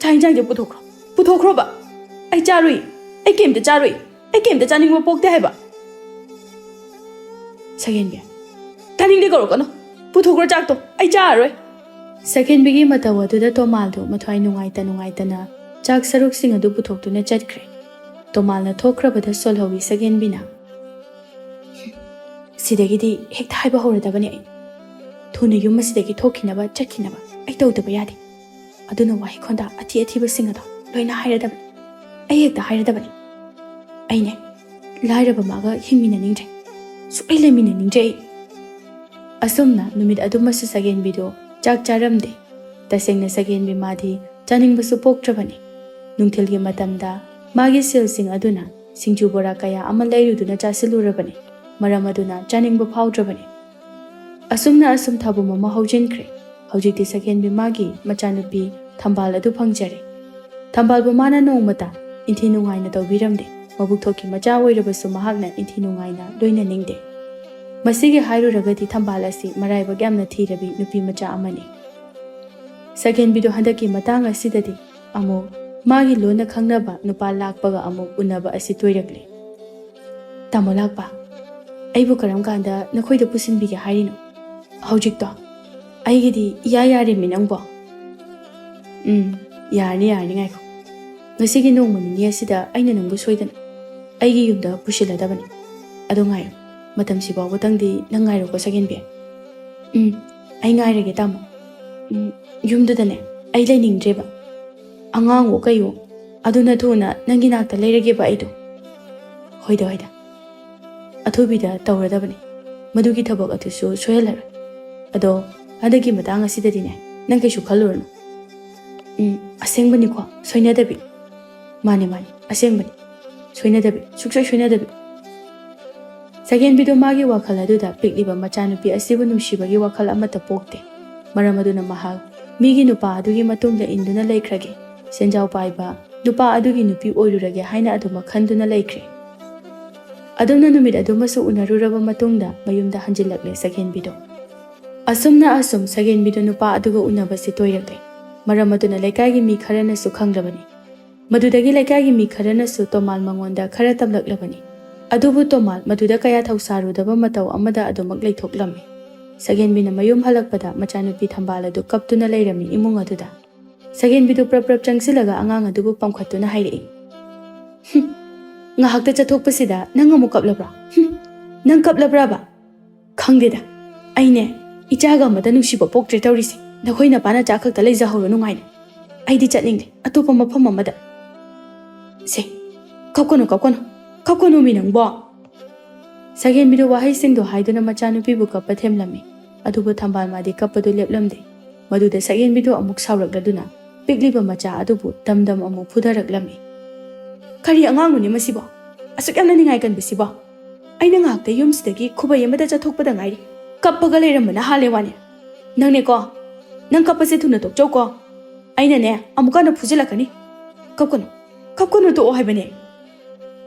ꯆꯥꯛ ꯏꯟꯁꯥꯡꯁꯦ ꯄꯨꯊꯣꯛꯈ꯭ꯔꯣ, ꯄꯨꯊꯣꯛꯈ꯭ꯔꯣꯕ꯫ ꯑꯩ ꯆꯥꯔꯨꯏ, ꯑꯩ ꯀꯩꯝꯇ ꯆꯥꯔꯨꯏ, ꯑꯩ ꯀꯩꯝꯇ ꯆꯥꯅꯤꯡꯕ ꯄꯣꯛꯇꯦ ꯍꯥꯏꯕ꯫ ꯁꯒꯦꯟꯕꯤ, ꯇꯥꯅꯤꯡꯗꯦ ꯀꯧꯔꯛꯀꯅꯨ꯫ ꯄꯨꯊꯣꯛꯈ꯭ꯔꯣ ꯆꯥꯛꯇꯣ, ꯑꯩ ꯆꯥꯔꯔꯣꯏ꯫ ꯁꯒꯦꯟꯕꯤꯒꯤ ꯃꯇꯧ ꯑꯗꯨꯗ ꯇꯣꯃꯥꯜꯗꯨ ꯃꯊ꯭ꯋꯥꯏ ꯅꯨꯡꯉꯥꯏꯇ ꯅꯨꯡꯉꯥꯏꯇꯅ ꯆꯥꯛ ꯁꯔꯨꯛꯁꯤꯡ ꯑꯗꯨ ꯄꯨꯊꯣꯛꯇꯨꯅ ꯆꯠꯈ꯭ꯔꯦ꯫ ꯇꯣꯃꯥꯜꯅ ꯊꯣꯛꯈ꯭ꯔꯕꯗ ꯁꯣꯜꯍꯧꯋꯤ ꯁꯒꯦꯟꯕꯤꯅ꯫ ꯁꯤꯗꯒꯤꯗꯤ ꯍꯦꯛꯇ ꯍꯥꯏꯕ ꯍꯧꯔꯗꯕꯅꯤ ꯑꯩ꯫ ꯊꯨꯅ ꯌꯨꯝ ꯑꯁꯤꯗꯒꯤ ꯊꯣꯛꯈꯤꯅꯕ, ꯆꯠꯈꯤꯅꯕ ꯑꯩ ꯇꯧꯗꯕ ꯌꯥꯗꯦ꯫ ꯑꯗꯨꯅ ꯋꯥꯍꯩ ꯈꯣꯟꯗ ꯑꯊꯤ ꯑꯊꯤꯕꯁꯤꯡ ꯑꯗꯣ ꯂꯣꯏꯅ ꯍꯥꯏꯔꯗꯕꯅꯤ꯫ ꯑꯩ ꯍꯦꯛꯇ ꯍꯥꯏꯔꯗꯕꯅꯤ꯫ ꯑꯩꯅꯦ, ꯂꯥꯏꯔꯕ ꯃꯥꯒ ꯍꯤꯡꯃꯤꯟꯅꯅꯤꯡꯗ꯭ꯔꯦ꯫ ꯁꯨꯛꯂꯩ ꯂꯩꯃꯤꯟꯅꯅꯤꯡꯗ꯭ꯔꯦ ꯑꯩ꯫ ꯑꯁꯨꯝꯅ ꯅꯨꯃꯤꯠ ꯑꯗꯨꯃꯁꯨ ꯁꯒꯦꯟꯕꯤꯗꯨ ꯆꯥꯛ ꯆꯥꯔꯝꯗꯦ꯫ ꯇꯁꯦꯡꯅ ꯁꯒꯦꯟꯕꯤ ꯃꯥꯗꯤ ꯆꯥꯅꯤꯡꯕꯁꯨ ꯄꯣꯛꯇ꯭ꯔꯕꯅꯤ꯫ ꯅꯨꯡꯊꯤꯜꯒꯤ ꯃꯇꯝꯗ ꯃꯥꯒꯤ ꯁꯦꯜꯁꯤꯡ ꯑꯗꯨꯅ ꯁꯤꯡꯖꯨ ꯕꯣꯔꯥ ꯀꯌꯥ ꯑꯃ ꯂꯩꯔꯨꯗꯨꯅ ꯆꯥꯁꯤꯜꯂꯨꯔꯕꯅꯤ꯫ ꯃꯔꯝ ꯑꯗꯨꯅ ꯆꯥꯅꯤꯡꯕ ꯐꯥꯎꯗ꯭ꯔꯕꯅꯤ꯫ ꯑꯁꯨꯝꯅ ꯑꯁꯨꯝ ꯊꯥꯕꯨꯝ ꯑꯃ ꯍꯧꯖꯤꯟꯈ꯭ꯔꯦ꯫ ꯍꯧꯖꯤꯛꯇꯤ ꯁꯒꯦꯟꯕꯤ ꯃꯥꯒꯤ ꯃꯆꯥꯅꯨꯄꯤ ꯊꯝꯕꯥꯜ ꯑꯗꯨ ꯐꯪꯖꯔꯦ꯫ ꯊꯝꯕꯥꯜꯕꯨ ꯃꯥꯅ ꯅꯣꯡꯃꯇ ꯏꯟꯊꯤ ꯅꯨꯡꯉꯥꯏꯅ ꯇꯧꯕꯤꯔꯝꯗꯦ꯫ ꯃꯕꯨꯛ ꯊꯣꯛꯀꯤ ꯃꯆꯥ ꯑꯣꯏꯔꯕꯁꯨ ꯃꯍꯥꯛꯅ ꯏꯟꯊꯤ ꯅꯨꯡꯉꯥꯏꯅ ꯂꯣꯏꯅꯅꯤꯡꯗꯦ꯫ ꯃꯁꯤꯒꯤ ꯍꯥꯏꯔꯨꯔꯒꯗꯤ ꯊꯝꯕꯥꯜ ꯑꯁꯤ ꯃꯔꯥꯏꯕꯛ ꯌꯥꯝꯅ ꯊꯤꯔꯕꯤ ꯅꯨꯄꯤ ꯃꯆꯥ ꯑꯃꯅꯤ꯫ ꯁꯒꯦꯟꯕꯤꯗꯣ ꯍꯟꯗꯛꯀꯤ ꯃꯇꯥꯡ ꯑꯁꯤꯗꯗꯤ ꯑꯃꯨꯛ ꯃꯥꯒꯤ ꯂꯣꯟꯅ ꯈꯪꯅꯕ ꯅꯨꯄꯥ ꯂꯥꯛꯄꯒ ꯑꯃꯨꯛ ꯎꯅꯕ ꯑꯁꯤ ꯇꯣꯏꯔꯛꯂꯦ꯫ "ꯇꯥꯃꯣ ꯂꯥꯛꯄ, ꯑꯩꯕꯨ ꯀꯔꯝ ꯀꯥꯟꯗ ꯅꯈꯣꯏꯗ ꯄꯨꯁꯤꯟꯕꯤꯒꯦ ꯍꯥꯏꯔꯤꯅꯣ? ꯍꯧꯖꯤꯛꯇꯣ ꯑꯩꯒꯤꯗꯤ ꯏꯌꯥ ꯌꯥꯔꯦꯃꯤ ꯅꯪꯕꯣ꯫" "ꯎꯝ, "ꯌꯥꯔꯅꯤ, ꯌꯥꯔꯅꯤ, ꯉꯥꯏꯈꯣ꯫ ꯉꯁꯤꯒꯤ ꯅꯣꯡꯃ ꯅꯤꯅꯤ ꯑꯁꯤꯗ ꯑꯩꯅ ꯅꯪꯕꯨ ꯁꯣꯏꯗꯅ ꯑꯩꯒꯤ ꯌꯨꯝꯗ ꯄꯨꯁꯤꯜꯂꯗꯕꯅꯤ꯫ ꯑꯗꯣ ꯉꯥꯏꯌꯨ, ꯃꯇꯝꯁꯤ ꯐꯥꯎꯕꯇꯪꯗꯤ ꯅꯪ ꯉꯥꯏꯔꯣꯀꯣ, ꯁꯛꯍꯦꯟꯕꯤ꯫ ꯎꯝ, ꯑꯩ ꯉꯥꯏꯔꯒꯦ, ꯇꯥꯃꯣ꯫ ꯎꯝ, ꯌꯨꯝꯗꯨꯗꯅꯦ ꯑꯩ ꯂꯩꯅꯤꯡꯗ꯭ꯔꯦꯕ꯫ ꯑꯉꯥꯡꯋꯣ ꯀꯩꯋꯣ, ꯑꯗꯨꯅ ꯊꯨꯅ ꯅꯪꯒꯤ ꯅꯥꯛꯇ ꯂꯩꯔꯒꯦꯕ ꯑꯩꯗꯣ꯫ ꯍꯣꯏꯗ, ꯍꯣꯏꯗ꯫ ꯑꯊꯨꯕꯤꯗ ꯇꯧꯔꯗꯕꯅꯤ꯫ ꯃꯗꯨꯒꯤ ꯊꯕꯛ ꯑꯗꯨꯁꯨ ꯁꯣꯏꯍꯜꯂꯔꯣꯏ꯫ ꯑꯗꯣ ꯍꯟꯗꯛꯀꯤ ꯃꯇꯥꯡ ꯑꯁꯤꯗꯗꯤꯅꯦ, ꯅꯪ ꯀꯩꯁꯨ ꯈꯜꯂꯨꯔꯅꯨ꯫ ꯎꯝ, ꯑꯁꯦꯡꯕꯅꯤꯀꯣ, ꯁꯣꯏꯅꯗꯕꯤ꯫ ꯃꯥꯅꯤ, ꯃꯥꯅꯤ, ꯑꯁꯦꯡꯕꯅꯤ꯫ ꯁꯣꯏꯅꯗꯕꯤ, ꯁꯨꯛꯁꯣꯏ ꯁꯣꯏꯅꯗꯕꯤ꯫ ꯁꯛꯍꯦꯟꯕꯤꯗꯣ ꯃꯥꯒꯤ ꯋꯥꯈꯜ ꯑꯗꯨꯗ ꯄꯤꯛꯂꯤꯕ ꯃꯆꯥꯅꯨꯄꯤ ꯑꯁꯤꯕꯨ ꯅꯨꯡꯁꯤꯕꯒꯤ ꯋꯥꯈꯜ ꯑꯃꯠꯇ ꯄꯣꯛꯇꯦ꯫ ꯃꯔꯝ ꯑꯗꯨꯅ ꯃꯍꯥꯛ ꯃꯤꯒꯤ ꯅꯨꯄꯥ ꯑꯗꯨꯒꯤ ꯃꯇꯨꯡꯗ ꯏꯟꯗꯨꯅ ꯂꯩꯈ꯭ꯔꯒꯦ, ꯁꯦꯟꯖꯥꯎ ꯄꯥꯏꯕ ꯅꯨꯄꯥ ꯑꯗꯨꯒꯤ ꯅꯨꯄꯤ ꯑꯣꯏꯔꯨꯔꯒꯦ ꯍꯥꯏꯅ ꯑꯗꯨꯃꯛ ꯈꯟꯗꯨꯅ ꯂꯩꯈ꯭ꯔꯦ꯫ ꯑꯗꯨꯝꯅ ꯅꯨꯃꯤꯠ ꯑꯗꯨꯃꯁꯨ ꯎꯅꯔꯨꯔꯕ ꯃꯇꯨꯡꯗ ꯃꯌꯨꯝꯗ ꯍꯟꯖꯤꯜꯂꯛꯂꯦ ꯁꯛꯍꯦꯟꯕꯤꯗꯣ꯫ ꯑꯁꯨꯝꯅ ꯑꯁꯨꯝ ꯁꯛꯍꯦꯟꯕꯤꯗꯣ ꯅꯨꯄꯥ ꯑꯗꯨꯒ ꯎꯅꯕꯁꯤ ꯇꯣꯏꯔꯛꯂꯦ꯫ ꯃꯔꯝ ꯑꯗꯨꯅ ꯂꯩꯀꯥꯏꯒꯤ ꯃꯤ ꯈꯔꯅꯁꯨ ꯈꯪꯂꯕꯅꯤ꯫ ꯃꯗꯨꯗꯒꯤ ꯂꯩꯀꯥꯏꯒꯤ ꯃꯤ ꯈꯔꯅꯁꯨ ꯇꯣꯃꯥꯜ ꯃꯉꯣꯟꯗ ꯈꯔ ꯇꯝꯂꯛꯂꯕꯅꯤ꯫ ꯑꯗꯨꯕꯨ ꯇꯣꯃꯥꯜ ꯃꯗꯨꯗ ꯀꯌꯥ ꯊꯧꯁꯥꯔꯨꯗꯕ ꯃꯇꯧ ꯑꯃꯗ ꯑꯗꯨꯃꯛ ꯂꯩꯊꯣꯛꯂꯝꯃꯤ꯫ ꯁꯛꯍꯦꯟꯕꯤꯅ ꯃꯌꯨꯝ ꯍꯜꯂꯛꯄꯗ ꯃꯆꯥꯅꯨꯄꯤ ꯊꯝꯕꯥꯜ ꯑꯗꯨ ꯀꯞꯇꯨꯅ ꯂꯩꯔꯝꯃꯤ ꯏꯃꯨꯡ ꯑꯗꯨꯗ꯫ ꯁꯛꯍꯦꯟꯕꯤꯗꯨ ꯄ꯭ꯔꯞ ꯄ꯭ꯔꯞ ꯆꯪꯁꯤꯜꯂꯒ ꯑꯉꯥꯡ ꯑꯗꯨꯕꯨ ꯄꯝꯈꯠꯇꯨꯅ ꯍꯥꯏꯔꯛꯏ, "ꯍꯨꯝ, ꯉꯥꯏꯍꯥꯛꯇ ꯆꯠꯊꯣꯛꯄꯁꯤꯗ ꯅꯪ ꯑꯃꯨꯛ ꯀꯞꯂꯕ꯭ꯔꯥ? ꯍꯨꯝ, ꯅꯪ ꯀꯞꯂꯕ꯭ꯔꯥꯕ? ꯈꯪꯗꯦꯗ, ꯑꯩꯅꯦ ꯏꯆꯥꯒ ꯑꯃꯠꯇ ꯅꯨꯡꯁꯤꯕ ꯄꯣꯛꯇ꯭ꯔꯦ ꯇꯧꯔꯤꯁꯦ꯫ ꯅꯈꯣꯏ ꯅꯄꯥ ꯅꯆꯥ ꯈꯛꯇ ꯂꯩꯖꯍꯧꯔꯣ ꯅꯨꯡꯉꯥꯏꯅ꯫ ꯑꯩꯗꯤ ꯆꯠꯅꯤꯡꯗꯦ ꯑꯇꯣꯞꯄ ꯃꯐꯝ ꯑꯃꯗ꯫" "ꯁꯦ, ꯀꯞꯀꯅꯨ, ꯀꯞꯀꯅꯨ, ꯀꯞꯀꯅꯨ ꯃꯤ ꯅꯪꯕꯣ!" ꯁꯛꯍꯦꯟꯕꯤꯗꯨ ꯋꯥꯍꯩꯁꯤꯡꯗꯨ ꯍꯥꯏꯗꯨꯅ ꯃꯆꯥꯅꯨꯄꯤꯕꯨ ꯀꯞꯄ ꯊꯦꯝꯂꯝꯃꯤ꯫ ꯑꯗꯨꯕꯨ ꯊꯝꯕꯥꯜ ꯃꯥꯗꯤ ꯀꯞꯄꯗꯨ ꯂꯦꯞꯂꯝꯗꯦ꯫ ꯃꯗꯨꯗ ꯁꯛꯍꯦꯟꯕꯤꯗꯨ ꯑꯃꯨꯛ ꯁꯥꯎꯔꯛꯂꯗꯨꯅ ꯄꯤꯛꯂꯤꯕ ꯃꯆꯥ ꯑꯗꯨꯕꯨ ꯗꯝ ꯗꯝ ꯑꯃꯨꯛ ꯐꯨꯊꯔꯛꯂꯝꯃꯤ꯫ "ꯀꯔꯤ ꯑꯉꯥꯡꯅꯣꯅꯦ ꯃꯁꯤꯕꯣ? ꯑꯁꯨꯛ ꯌꯥꯝꯅ ꯅꯤꯡꯉꯥꯏ ꯀꯟꯕꯁꯤꯕꯣ? ꯑꯩꯅ ꯉꯥꯏꯍꯥꯛꯇ ꯌꯨꯝꯁꯤꯗꯒꯤ ꯈꯨꯕꯩ ꯑꯃꯗ ꯆꯠꯊꯣꯛꯄꯗ ꯉꯥꯏꯔꯤ, ꯀꯞꯄꯒ ꯂꯩꯔꯝꯕꯅ ꯍꯥꯜꯂꯦ ꯋꯥꯅꯦ꯫ ꯅꯪꯅꯦꯀꯣ, ꯅꯪ ꯀꯞꯄꯁꯦ ꯊꯨꯅ ꯇꯣꯛꯆꯧꯀꯣ꯫ ꯑꯩꯅꯅꯦ ꯑꯃꯨꯛꯀ ꯍꯟꯅ ꯐꯨꯖꯤꯜꯂꯛꯀꯅꯤ꯫ ꯀꯞꯀꯅꯨ, ꯀꯞꯀꯅꯨ, ꯇꯣꯛꯑꯣ ꯍꯥꯏꯕꯅꯦ꯫"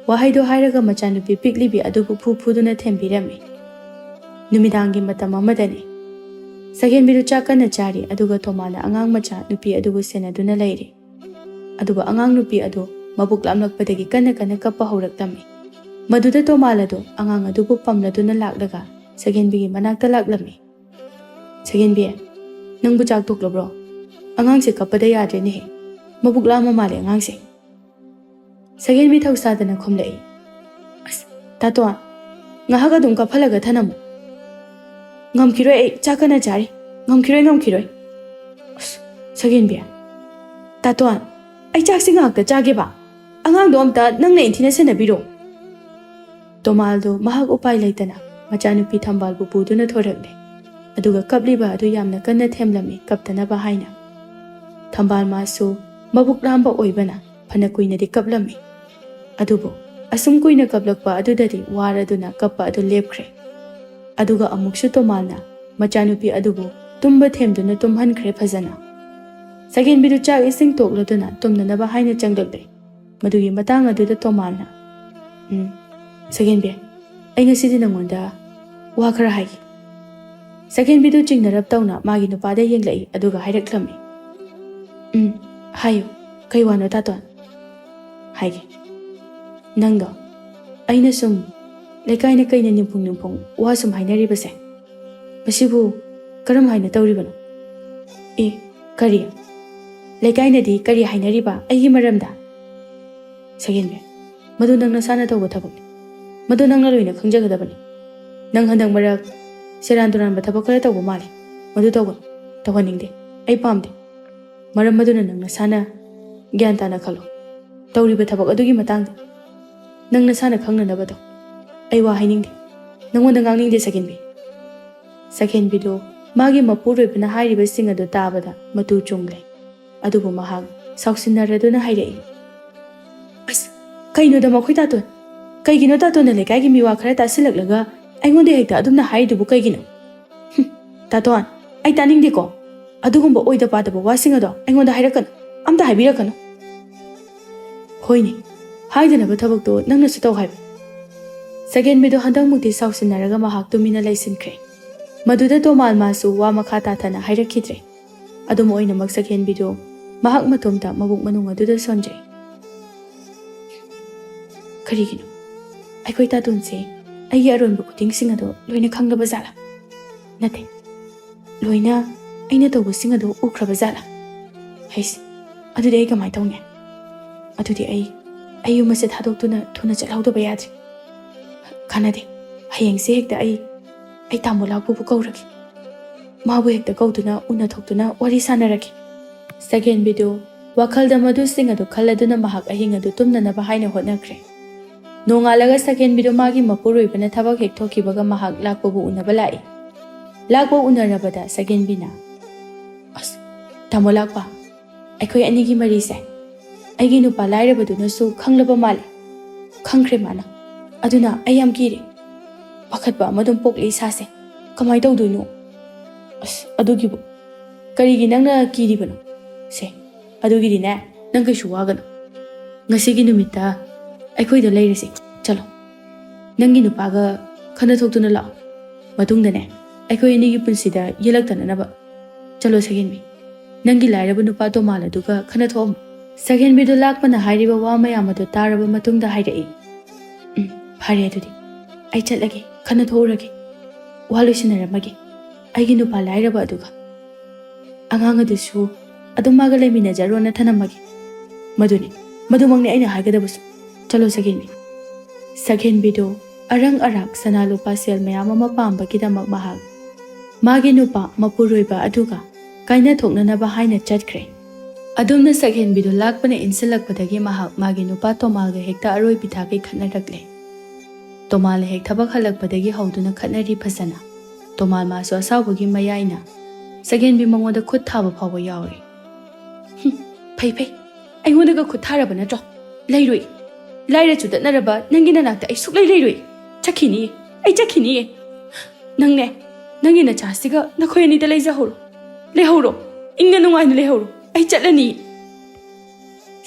ꯋꯥꯍꯩꯗꯣ ꯍꯥꯏꯔꯒ ꯃꯆꯥꯅꯨꯄꯤ ꯄꯤꯛꯂꯤꯕꯤ ꯑꯗꯨꯕꯨ ꯐꯨ ꯐꯨꯗꯨꯅ ꯊꯦꯝꯕꯤꯔꯝꯃꯤ꯫ ꯅꯨꯃꯤꯗꯥꯡꯒꯤ ꯃꯇꯝ ꯑꯃꯗꯅꯤ꯫ ꯁꯛꯍꯦꯟꯕꯤꯗꯨ ꯆꯥꯛ ꯀꯟꯅ ꯆꯥꯔꯤ, ꯑꯗꯨꯒ ꯇꯣꯃꯥꯅ ꯑꯉꯥꯡ ꯃꯆꯥ ꯅꯨꯄꯤ ꯑꯗꯨꯕꯨ ꯁꯦꯟꯅꯗꯨꯅ ꯂꯩꯔꯤ꯫ ꯑꯗꯨꯕꯨ ꯑꯉꯥꯡ ꯅꯨꯄꯤ ꯑꯗꯨ ꯃꯕꯨꯛ ꯂꯥꯝꯂꯛꯄꯗꯒꯤ ꯀꯟꯅ ꯀꯟꯅ ꯀꯞꯄ ꯍꯧꯔꯛꯂꯝꯃꯤ꯫ ꯃꯗꯨꯗ ꯇꯣꯃꯥꯜ ꯑꯗꯨ ꯑꯉꯥꯡ ꯑꯗꯨꯕꯨ ꯄꯝꯂꯗꯨꯅ ꯂꯥꯛꯂꯒ ꯁꯛꯍꯦꯟꯕꯤꯒꯤ ꯃꯅꯥꯛꯇ ꯂꯥꯛꯂꯝꯃꯤ꯫ "ꯁꯛꯍꯦꯟꯕꯤ, ꯅꯪꯕꯨ ꯆꯥꯛ ꯇꯣꯛꯂꯕ꯭ꯔꯣ? ꯑꯉꯥꯡꯁꯦ ꯀꯞꯄꯗ ꯌꯥꯗ꯭ꯔꯦꯅꯦꯍꯦ꯫ ꯃꯕꯨꯛ ꯂꯥꯝꯃ ꯃꯥꯜꯂꯦ ꯑꯉꯥꯡꯁꯦ꯫ ꯁꯒꯦꯟꯕꯤ ꯊꯧꯁꯥꯗꯅ ꯈꯨꯝꯂꯛꯏ, "ꯑꯁ, ꯇꯥꯇꯣꯟ, ꯉꯥꯏꯍꯥꯛ ꯑꯗꯨꯝ ꯀꯞꯍꯜꯂꯒ ꯊꯅꯝꯃꯨ꯫ ꯉꯝꯈꯤꯔꯣꯏ, ꯑꯩ ꯆꯥꯛ ꯀꯟꯅ ꯆꯥꯔꯤ꯫ ꯉꯝꯈꯤꯔꯣꯏ, ꯉꯝꯈꯤꯔꯣꯏ꯫" "ꯑꯁ, ꯁꯒꯦꯟꯕꯤ, ꯇꯥꯇꯣꯟ, ꯑꯩ ꯆꯥꯛꯁꯤ ꯉꯥꯏꯍꯥꯛꯇ ꯆꯥꯒꯦꯕ꯫ ꯑꯉꯥꯡꯗꯣ ꯑꯝꯇ ꯅꯪꯅ ꯏꯟꯊꯤꯅ ꯁꯦꯟꯅꯕꯤꯔꯣ꯫" ꯇꯣꯃꯥꯜꯗꯣ ꯃꯍꯥꯛ ꯎꯄꯥꯏ ꯂꯩꯇꯅ ꯃꯆꯥꯅꯨꯄꯤ ꯊꯝꯕꯥꯜꯕꯨ ꯄꯨꯗꯨꯅ ꯊꯣꯔꯛꯂꯦ꯫ ꯑꯗꯨꯒ ꯀꯞꯂꯤꯕ ꯑꯗꯨ ꯌꯥꯝꯅ ꯀꯟꯅ ꯊꯦꯝꯂꯝꯃꯤ, ꯀꯞꯇꯅꯕ ꯍꯥꯏꯅ꯫ ꯊꯝꯕꯥꯜ ꯃꯥꯁꯨ ꯃꯕꯨꯛ ꯂꯥꯝꯕ ꯑꯣꯏꯕꯅ ꯐꯅ ꯀꯨꯏꯅꯗꯤ ꯀꯞꯂꯝꯃꯤ꯫ ꯑꯗꯨꯕꯨ ꯑꯁꯨꯝ ꯀꯨꯏꯅ ꯀꯞꯂꯛꯄ ꯑꯗꯨꯗꯗꯤ ꯋꯥꯔꯗꯨꯅ ꯀꯞꯄ ꯑꯗꯨ ꯂꯦꯞꯈ꯭ꯔꯦ꯫ ꯑꯗꯨꯒ ꯑꯃꯨꯛꯁꯨ ꯇꯣꯃꯥꯜꯅ ꯃꯆꯥꯅꯨꯄꯤ ꯑꯗꯨꯕꯨ ꯇꯨꯝꯕ ꯊꯦꯝꯗꯨꯅ ꯇꯨꯝꯍꯟꯈ꯭ꯔꯦ ꯐꯖꯅ꯫ ꯁꯒꯦꯟꯕꯤꯗꯨ ꯆꯥꯛ ꯏꯁꯤꯡ ꯇꯣꯛꯂꯗꯨꯅ ꯇꯨꯝꯅꯅꯕ ꯍꯥꯏꯅ ꯆꯪꯂꯛꯂꯦ꯫ ꯃꯗꯨꯒꯤ ꯃꯇꯥꯡ ꯑꯗꯨꯗ ꯇꯣꯃꯥꯜꯅ, "ꯎꯝ, ꯁꯒꯦꯟꯕꯤ, ꯑꯩ ꯉꯁꯤꯗꯤ ꯅꯪꯉꯣꯟꯗ ꯋꯥ ꯈꯔ ꯍꯥꯏꯒꯦ꯫" ꯁꯒꯦꯟꯕꯤꯗꯨ ꯆꯤꯡꯅꯔꯞ ꯇꯧꯅ ꯃꯥꯒꯤ ꯅꯨꯄꯥꯗ ꯌꯦꯡꯂꯛꯏ, ꯑꯗꯨꯒ ꯍꯥꯏꯔꯛꯂꯝꯃꯤ, "ꯎꯝ, ꯍꯥꯏꯌꯨ, ꯀꯩ ꯋꯥꯅꯣ ꯇꯥꯇꯣꯟ?" "ꯍꯥꯏꯒꯦ, ꯅꯪꯗꯣ ꯑꯩꯅ ꯁꯨꯝ ꯂꯩꯀꯥꯏꯅ ꯀꯩꯅ ꯅꯤꯡꯐꯨꯡ ꯅꯤꯡꯐꯨꯡ ꯋꯥ ꯁꯨꯝ ꯍꯥꯏꯅꯔꯤꯕꯁꯦ, ꯃꯁꯤꯕꯨ ꯀꯔꯝ ꯍꯥꯏꯅ ꯇꯧꯔꯤꯕꯅꯣ?" "ꯑꯦ, ꯀꯔꯤ? ꯂꯩꯀꯥꯏꯅꯗꯤ ꯀꯔꯤ ꯍꯥꯏꯅꯔꯤꯕ ꯑꯩꯒꯤ ꯃꯔꯝꯗ?" "ꯁꯒꯦꯟꯕꯤ, ꯃꯗꯨ ꯅꯪ ꯅꯁꯥꯅ ꯇꯧꯕ ꯊꯕꯛꯅꯤ꯫ ꯃꯗꯨ ꯅꯪꯅ ꯂꯣꯏꯅ ꯈꯪꯖꯒꯗꯕꯅꯤ꯫ ꯅꯪ ꯍꯟꯗꯛ ꯃꯔꯛ ꯁꯦꯔꯥꯟ ꯇꯨꯔꯥꯟꯕ ꯊꯕꯛ ꯈꯔ ꯇꯧꯕ ꯃꯥꯜꯂꯤ꯫ ꯃꯗꯨ ꯇꯧꯒꯅꯨ, ꯇꯧꯍꯟꯅꯤꯡꯗꯦ꯫ ꯑꯩ ꯄꯥꯝꯗꯦ꯫ ꯃꯔꯝ ꯑꯗꯨꯅ ꯅꯪ ꯅꯁꯥꯅ ꯒ꯭ꯌꯥꯟ ꯇꯥꯅ ꯈꯜꯂꯣ꯫ ꯇꯧꯔꯤꯕ ꯊꯕꯛ ꯑꯗꯨꯒꯤ ꯃꯇꯥꯡꯗ ꯅꯪ ꯅꯁꯥꯅ ꯈꯪꯅꯅꯕ ꯇꯧ꯫ ꯑꯩ ꯋꯥ ꯍꯥꯏꯅꯤꯡꯗꯦ꯫ ꯅꯪꯉꯣꯟꯗ ꯉꯥꯡꯅꯤꯡꯗꯦ, ꯁꯒꯦꯟꯕꯤ꯫" ꯁꯒꯦꯟꯕꯤꯗꯨ ꯃꯥꯒꯤ ꯃꯄꯨꯔꯣꯏꯕꯅ ꯍꯥꯏꯔꯤꯕꯁꯤꯡ ꯑꯗꯨ ꯇꯥꯕꯗ ꯃꯇꯨ ꯆꯨꯡꯂꯦ꯫ ꯑꯗꯨꯕꯨ ꯃꯍꯥꯛ ꯁꯥꯎꯁꯤꯟꯅꯔꯗꯨꯅ ꯍꯥꯏꯔꯛꯏ, "ꯑꯁ, ꯀꯩꯅꯣꯗ ꯃꯈꯣꯏ ꯇꯥꯇꯣꯟ? ꯀꯩꯒꯤꯅꯣ ꯇꯥꯇꯣꯟꯅ ꯂꯩꯀꯥꯏꯒꯤ ꯃꯤꯋꯥ ꯈꯔ ꯇꯥꯁꯤꯜꯂꯛꯂꯒ ꯑꯩꯉꯣꯟꯗ ꯍꯦꯛꯇ ꯑꯗꯨꯝꯅ ꯍꯥꯏꯔꯤꯗꯨꯕꯨ ꯀꯩꯒꯤꯅꯣ? ꯍꯨꯝ, ꯇꯥꯇꯣꯟ, ꯑꯩ ꯇꯥꯅꯤꯡꯗꯦꯀꯣ꯫ ꯑꯗꯨꯒꯨꯝꯕ ꯑꯣꯏꯗ ꯄꯥꯗꯕ ꯋꯥꯁꯤꯡ ꯑꯗꯣ ꯑꯩꯉꯣꯟꯗ ꯍꯥꯏꯔꯛꯀꯅꯨ꯫ ꯑꯝꯇ ꯍꯥꯏꯕꯤꯔꯛꯀꯅꯨ꯫" "ꯍꯣꯏꯅꯦ, ꯍꯥꯏꯗꯅꯕ ꯊꯕꯛꯇꯣ ꯅꯪꯅꯁꯨ ꯇꯧ ꯍꯥꯏꯕ꯫" ꯁꯒꯦꯟꯕꯤꯗꯣ ꯍꯟꯗꯛꯃꯨꯛꯇꯤ ꯁꯥꯎꯁꯤꯟꯅꯔꯒ ꯃꯍꯥꯛ ꯇꯨꯃꯤꯟꯅ ꯂꯩꯁꯤꯟꯈ꯭ꯔꯦ꯫ ꯃꯗꯨꯗ ꯇꯣꯃꯥꯜ ꯃꯥꯁꯨ ꯋꯥ ꯃꯈꯥ ꯇꯥꯊꯅ ꯍꯥꯏꯔꯛꯈꯤꯗ꯭ꯔꯦ꯫ ꯑꯗꯨꯝ ꯑꯣꯏꯅꯃꯛ ꯁꯒꯦꯟꯕꯤꯗꯨ ꯃꯍꯥꯛ ꯃꯇꯣꯝꯇ ꯃꯕꯨꯛ ꯃꯅꯨꯡ ꯑꯗꯨꯗ ꯁꯣꯟꯖꯩ꯫ "ꯀꯔꯤꯒꯤꯅꯣ? ꯑꯩꯈꯣꯏ ꯇꯥꯇꯣꯟꯁꯦ ꯑꯩꯒꯤ ꯑꯔꯣꯟꯕ ꯈꯨꯗꯤꯡꯁꯤꯡ ꯑꯗꯣ ꯂꯣꯏꯅ ꯈꯪꯂꯕ ꯖꯥꯠꯂꯥ? ꯅꯠꯇꯦ, ꯂꯣꯏꯅ ꯑꯩꯅ ꯇꯧꯕꯁꯤꯡ ꯑꯗꯣ ꯎꯈ꯭ꯔꯕ ꯖꯥꯠꯂꯥ? ꯍꯩꯁ, ꯑꯗꯨꯗꯤ ꯑꯩ ꯀꯃꯥꯏꯅ ꯇꯧꯅꯤ? ꯑꯗꯨꯗꯤ ꯑꯩ ꯑꯩ ꯌꯨꯝ ꯑꯁꯦ ꯊꯥꯗꯣꯛꯇꯨꯅ ꯊꯨꯅ ꯆꯠꯍꯧꯗꯕ ꯌꯥꯗ꯭ꯔꯦ꯫ ꯀꯥꯟꯅꯗꯦ꯫ ꯍꯌꯦꯡꯁꯦ ꯍꯦꯛꯇ ꯑꯩ ꯑꯩ ꯇꯥꯃꯣ ꯂꯥꯛꯄꯕꯨ ꯀꯧꯔꯒꯦ꯫ ꯃꯥꯕꯨ ꯍꯦꯛꯇ ꯀꯧꯗꯨꯅ ꯎꯅꯊꯣꯛꯇꯨꯅ ꯋꯥꯔꯤ ꯁꯥꯟꯅꯔꯒꯦ꯫ ꯁꯒꯦꯟꯕꯤꯗꯨ ꯋꯥꯈꯜꯗ ꯃꯗꯨꯁꯤꯡ ꯑꯗꯨ ꯈꯜꯂꯗꯨꯅ ꯃꯍꯥꯛ ꯑꯍꯤꯡ ꯑꯗꯨ ꯇꯨꯝꯅꯅꯕ ꯍꯥꯏꯅ ꯍꯣꯠꯅꯈ꯭ꯔꯦ꯫ ꯅꯣꯡꯉꯥꯜꯂꯒ ꯁꯒꯦꯟꯕꯤꯗꯨ ꯃꯥꯒꯤ ꯃꯄꯨꯔꯣꯏꯕꯅ ꯊꯕꯛ ꯍꯦꯛ ꯊꯣꯛꯈꯤꯕꯒ ꯃꯍꯥꯛ ꯂꯥꯛꯄꯕꯨ ꯎꯅꯕ ꯂꯥꯛꯏ꯫ ꯂꯥꯛꯄ ꯎꯅꯔꯕꯗ ꯁꯒꯦꯟꯕꯤꯅ, "ꯑꯁ, ꯇꯥꯃꯣ ꯂꯥꯛꯄ, ꯑꯩꯈꯣꯏ ꯑꯅꯤꯒꯤ ꯃꯔꯤꯁꯦ ꯑꯩꯒꯤ ꯅꯨꯄꯥ ꯂꯥꯏꯔꯕꯗꯨꯅꯁꯨ ꯈꯪꯂꯕ ꯃꯥꯜꯂꯦ꯫ ꯈꯪꯈ꯭ꯔꯦ ꯃꯥꯅ꯫ ꯑꯗꯨꯅ ꯑꯩ ꯌꯥꯝ ꯀꯤꯔꯦ꯫ ꯄꯥꯈꯠꯄ ꯑꯃ ꯑꯗꯨꯝ ꯄꯣꯛꯂꯦ ꯏꯁꯥꯁꯦ꯫ ꯀꯃꯥꯏꯅ ꯇꯧꯗꯣꯏꯅꯣ?" "ꯑꯁ, ꯑꯗꯨꯒꯤꯕꯨ ꯀꯔꯤꯒꯤ ꯅꯪꯅ ꯀꯤꯔꯤꯕꯅꯣ? ꯁꯦ, ꯑꯗꯨꯒꯤꯗꯤꯅꯦ, ꯅꯪ ꯀꯩꯁꯨ ꯋꯥꯒꯅꯨ꯫ ꯉꯁꯤꯒꯤ ꯅꯨꯃꯤꯠꯇ ꯑꯩꯈꯣꯏꯗ ꯂꯩꯔꯁꯤ꯫ ꯆꯠꯂꯣ꯫ ꯅꯪꯒꯤ ꯅꯨꯄꯥꯒ ꯈꯟꯅ ꯊꯣꯛꯇꯨꯅ ꯂꯥꯛꯑꯣ꯫ ꯃꯇꯨꯡꯗꯅꯦ, ꯑꯩꯈꯣꯏ ꯑꯅꯤꯒꯤ ꯄꯨꯟꯁꯤꯗ ꯌꯦꯜꯂꯛꯇꯅꯅꯕ꯫ ꯆꯠꯂꯣ ꯁꯒꯦꯟꯕꯤ, ꯅꯪꯒꯤ ꯂꯥꯏꯔꯕ ꯅꯨꯄꯥ ꯇꯣꯃꯥꯜ ꯑꯗꯨꯒ ꯈꯟꯅ ꯊꯣꯛꯑꯝꯃꯨ꯫" ꯁꯒꯦꯟꯕꯤꯗꯨ ꯂꯥꯛꯄꯅ ꯍꯥꯏꯔꯤꯕ ꯋꯥ ꯃꯌꯥꯝ ꯑꯗꯨ ꯇꯥꯔꯕ ꯃꯇꯨꯡꯗ ꯍꯥꯏꯔꯛꯏ, "ꯎꯝ, ꯐꯔꯦ ꯑꯗꯨꯗꯤ꯫ ꯑꯩ ꯆꯠꯂꯒꯦ, ꯈꯟꯅ ꯊꯣꯛꯎꯔꯒꯦ꯫ ꯋꯥ ꯂꯣꯏꯁꯤꯟꯅꯔꯝꯃꯒꯦ꯫ ꯑꯩꯒꯤ ꯅꯨꯄꯥ ꯂꯥꯏꯔꯕ ꯑꯗꯨꯒ ꯑꯉꯥꯡ ꯑꯗꯨꯁꯨ ꯑꯗꯨꯝ ꯃꯥꯒ ꯂꯩꯃꯤꯟꯅꯖꯔꯣꯅ ꯊꯅꯝꯃꯒꯦ꯫ ꯃꯗꯨꯅꯤ, ꯃꯗꯨꯃꯛꯅꯤ ꯑꯩꯅ ꯍꯥꯏꯒꯗꯕꯁꯨ꯫ ꯆꯠꯂꯣ ꯁꯒꯦꯟꯕꯤ꯫" ꯁꯒꯦꯟꯕꯤꯗꯨ ꯑꯔꯪ ꯑꯔꯥꯛ ꯁꯅꯥ ꯂꯨꯄꯥ ꯁꯦꯜ ꯃꯌꯥꯝ ꯑꯃ ꯄꯥꯝꯕꯒꯤꯗꯃꯛ ꯃꯍꯥꯛ ꯃꯥꯒꯤ ꯅꯨꯄꯥ ꯃꯄꯨꯔꯣꯏꯕ ꯑꯗꯨꯒ ꯀꯥꯏꯅꯊꯣꯛꯅꯅꯕ ꯍꯥꯏꯅ ꯆꯠꯈ꯭ꯔꯦ꯫ ꯑꯗꯨꯝꯅ ꯁꯛꯍꯦꯟꯕꯤꯗꯨ ꯂꯥꯛꯄꯅ ꯏꯟꯁꯤꯜꯂꯛꯄꯗꯒꯤ ꯃꯍꯥꯛ ꯃꯥꯒꯤ ꯅꯨꯄꯥ ꯇꯣꯃꯥꯜꯒ ꯍꯦꯛꯇ ꯑꯔꯣꯏꯕꯤ ꯊꯥꯛꯀꯤ ꯈꯠꯅꯔꯛꯂꯦ꯫ ꯇꯣꯃꯥꯜꯅ ꯍꯦꯛ ꯊꯕꯛ ꯍꯜꯂꯛꯄꯗꯒꯤ ꯍꯧꯗꯨꯅ ꯈꯠꯅꯔꯤ ꯐꯖꯅ꯫ ꯇꯣꯃꯥꯜ ꯃꯥꯁꯨ ꯑꯁꯥꯎꯕꯒꯤ ꯃꯌꯥꯏꯅ ꯁꯛꯍꯦꯟꯕꯤ ꯃꯉꯣꯟꯗ ꯈꯨꯠ ꯊꯥꯕ ꯐꯥꯎꯕ ꯌꯥꯎꯔꯦ꯫ "ꯍꯨꯝ, ꯐꯩ ꯐꯩ, ꯑꯩꯉꯣꯟꯗꯒ ꯈꯨꯠ ꯊꯥꯔꯕ ꯅꯠꯇ꯭ꯔꯣ? ꯂꯩꯔꯣꯏ꯫ ꯂꯥꯏꯔ ꯆꯨꯗꯠꯅꯔꯕ ꯅꯪꯒꯤ ꯅꯅꯥꯛꯇ ꯑꯩ ꯁꯨꯛꯂꯩ ꯂꯩꯔꯣꯏ꯫ ꯆꯠꯈꯤꯅꯤꯌꯦ, ꯑꯩ ꯆꯠꯈꯤꯅꯤꯌꯦ꯫ ꯅꯪꯅꯦ, ꯅꯪꯒꯤ ꯅꯆꯥꯁꯤꯒ ꯅꯈꯣꯏ ꯑꯅꯤꯗ ꯂꯩꯖꯍꯧꯔꯣ꯫ ꯂꯩꯍꯧꯔꯣ, ꯏꯪꯅ ꯅꯨꯡꯉꯥꯏꯅ ꯂꯩꯍꯧꯔꯣ꯫ ꯑꯩ ꯆꯠꯂꯅꯤ꯫"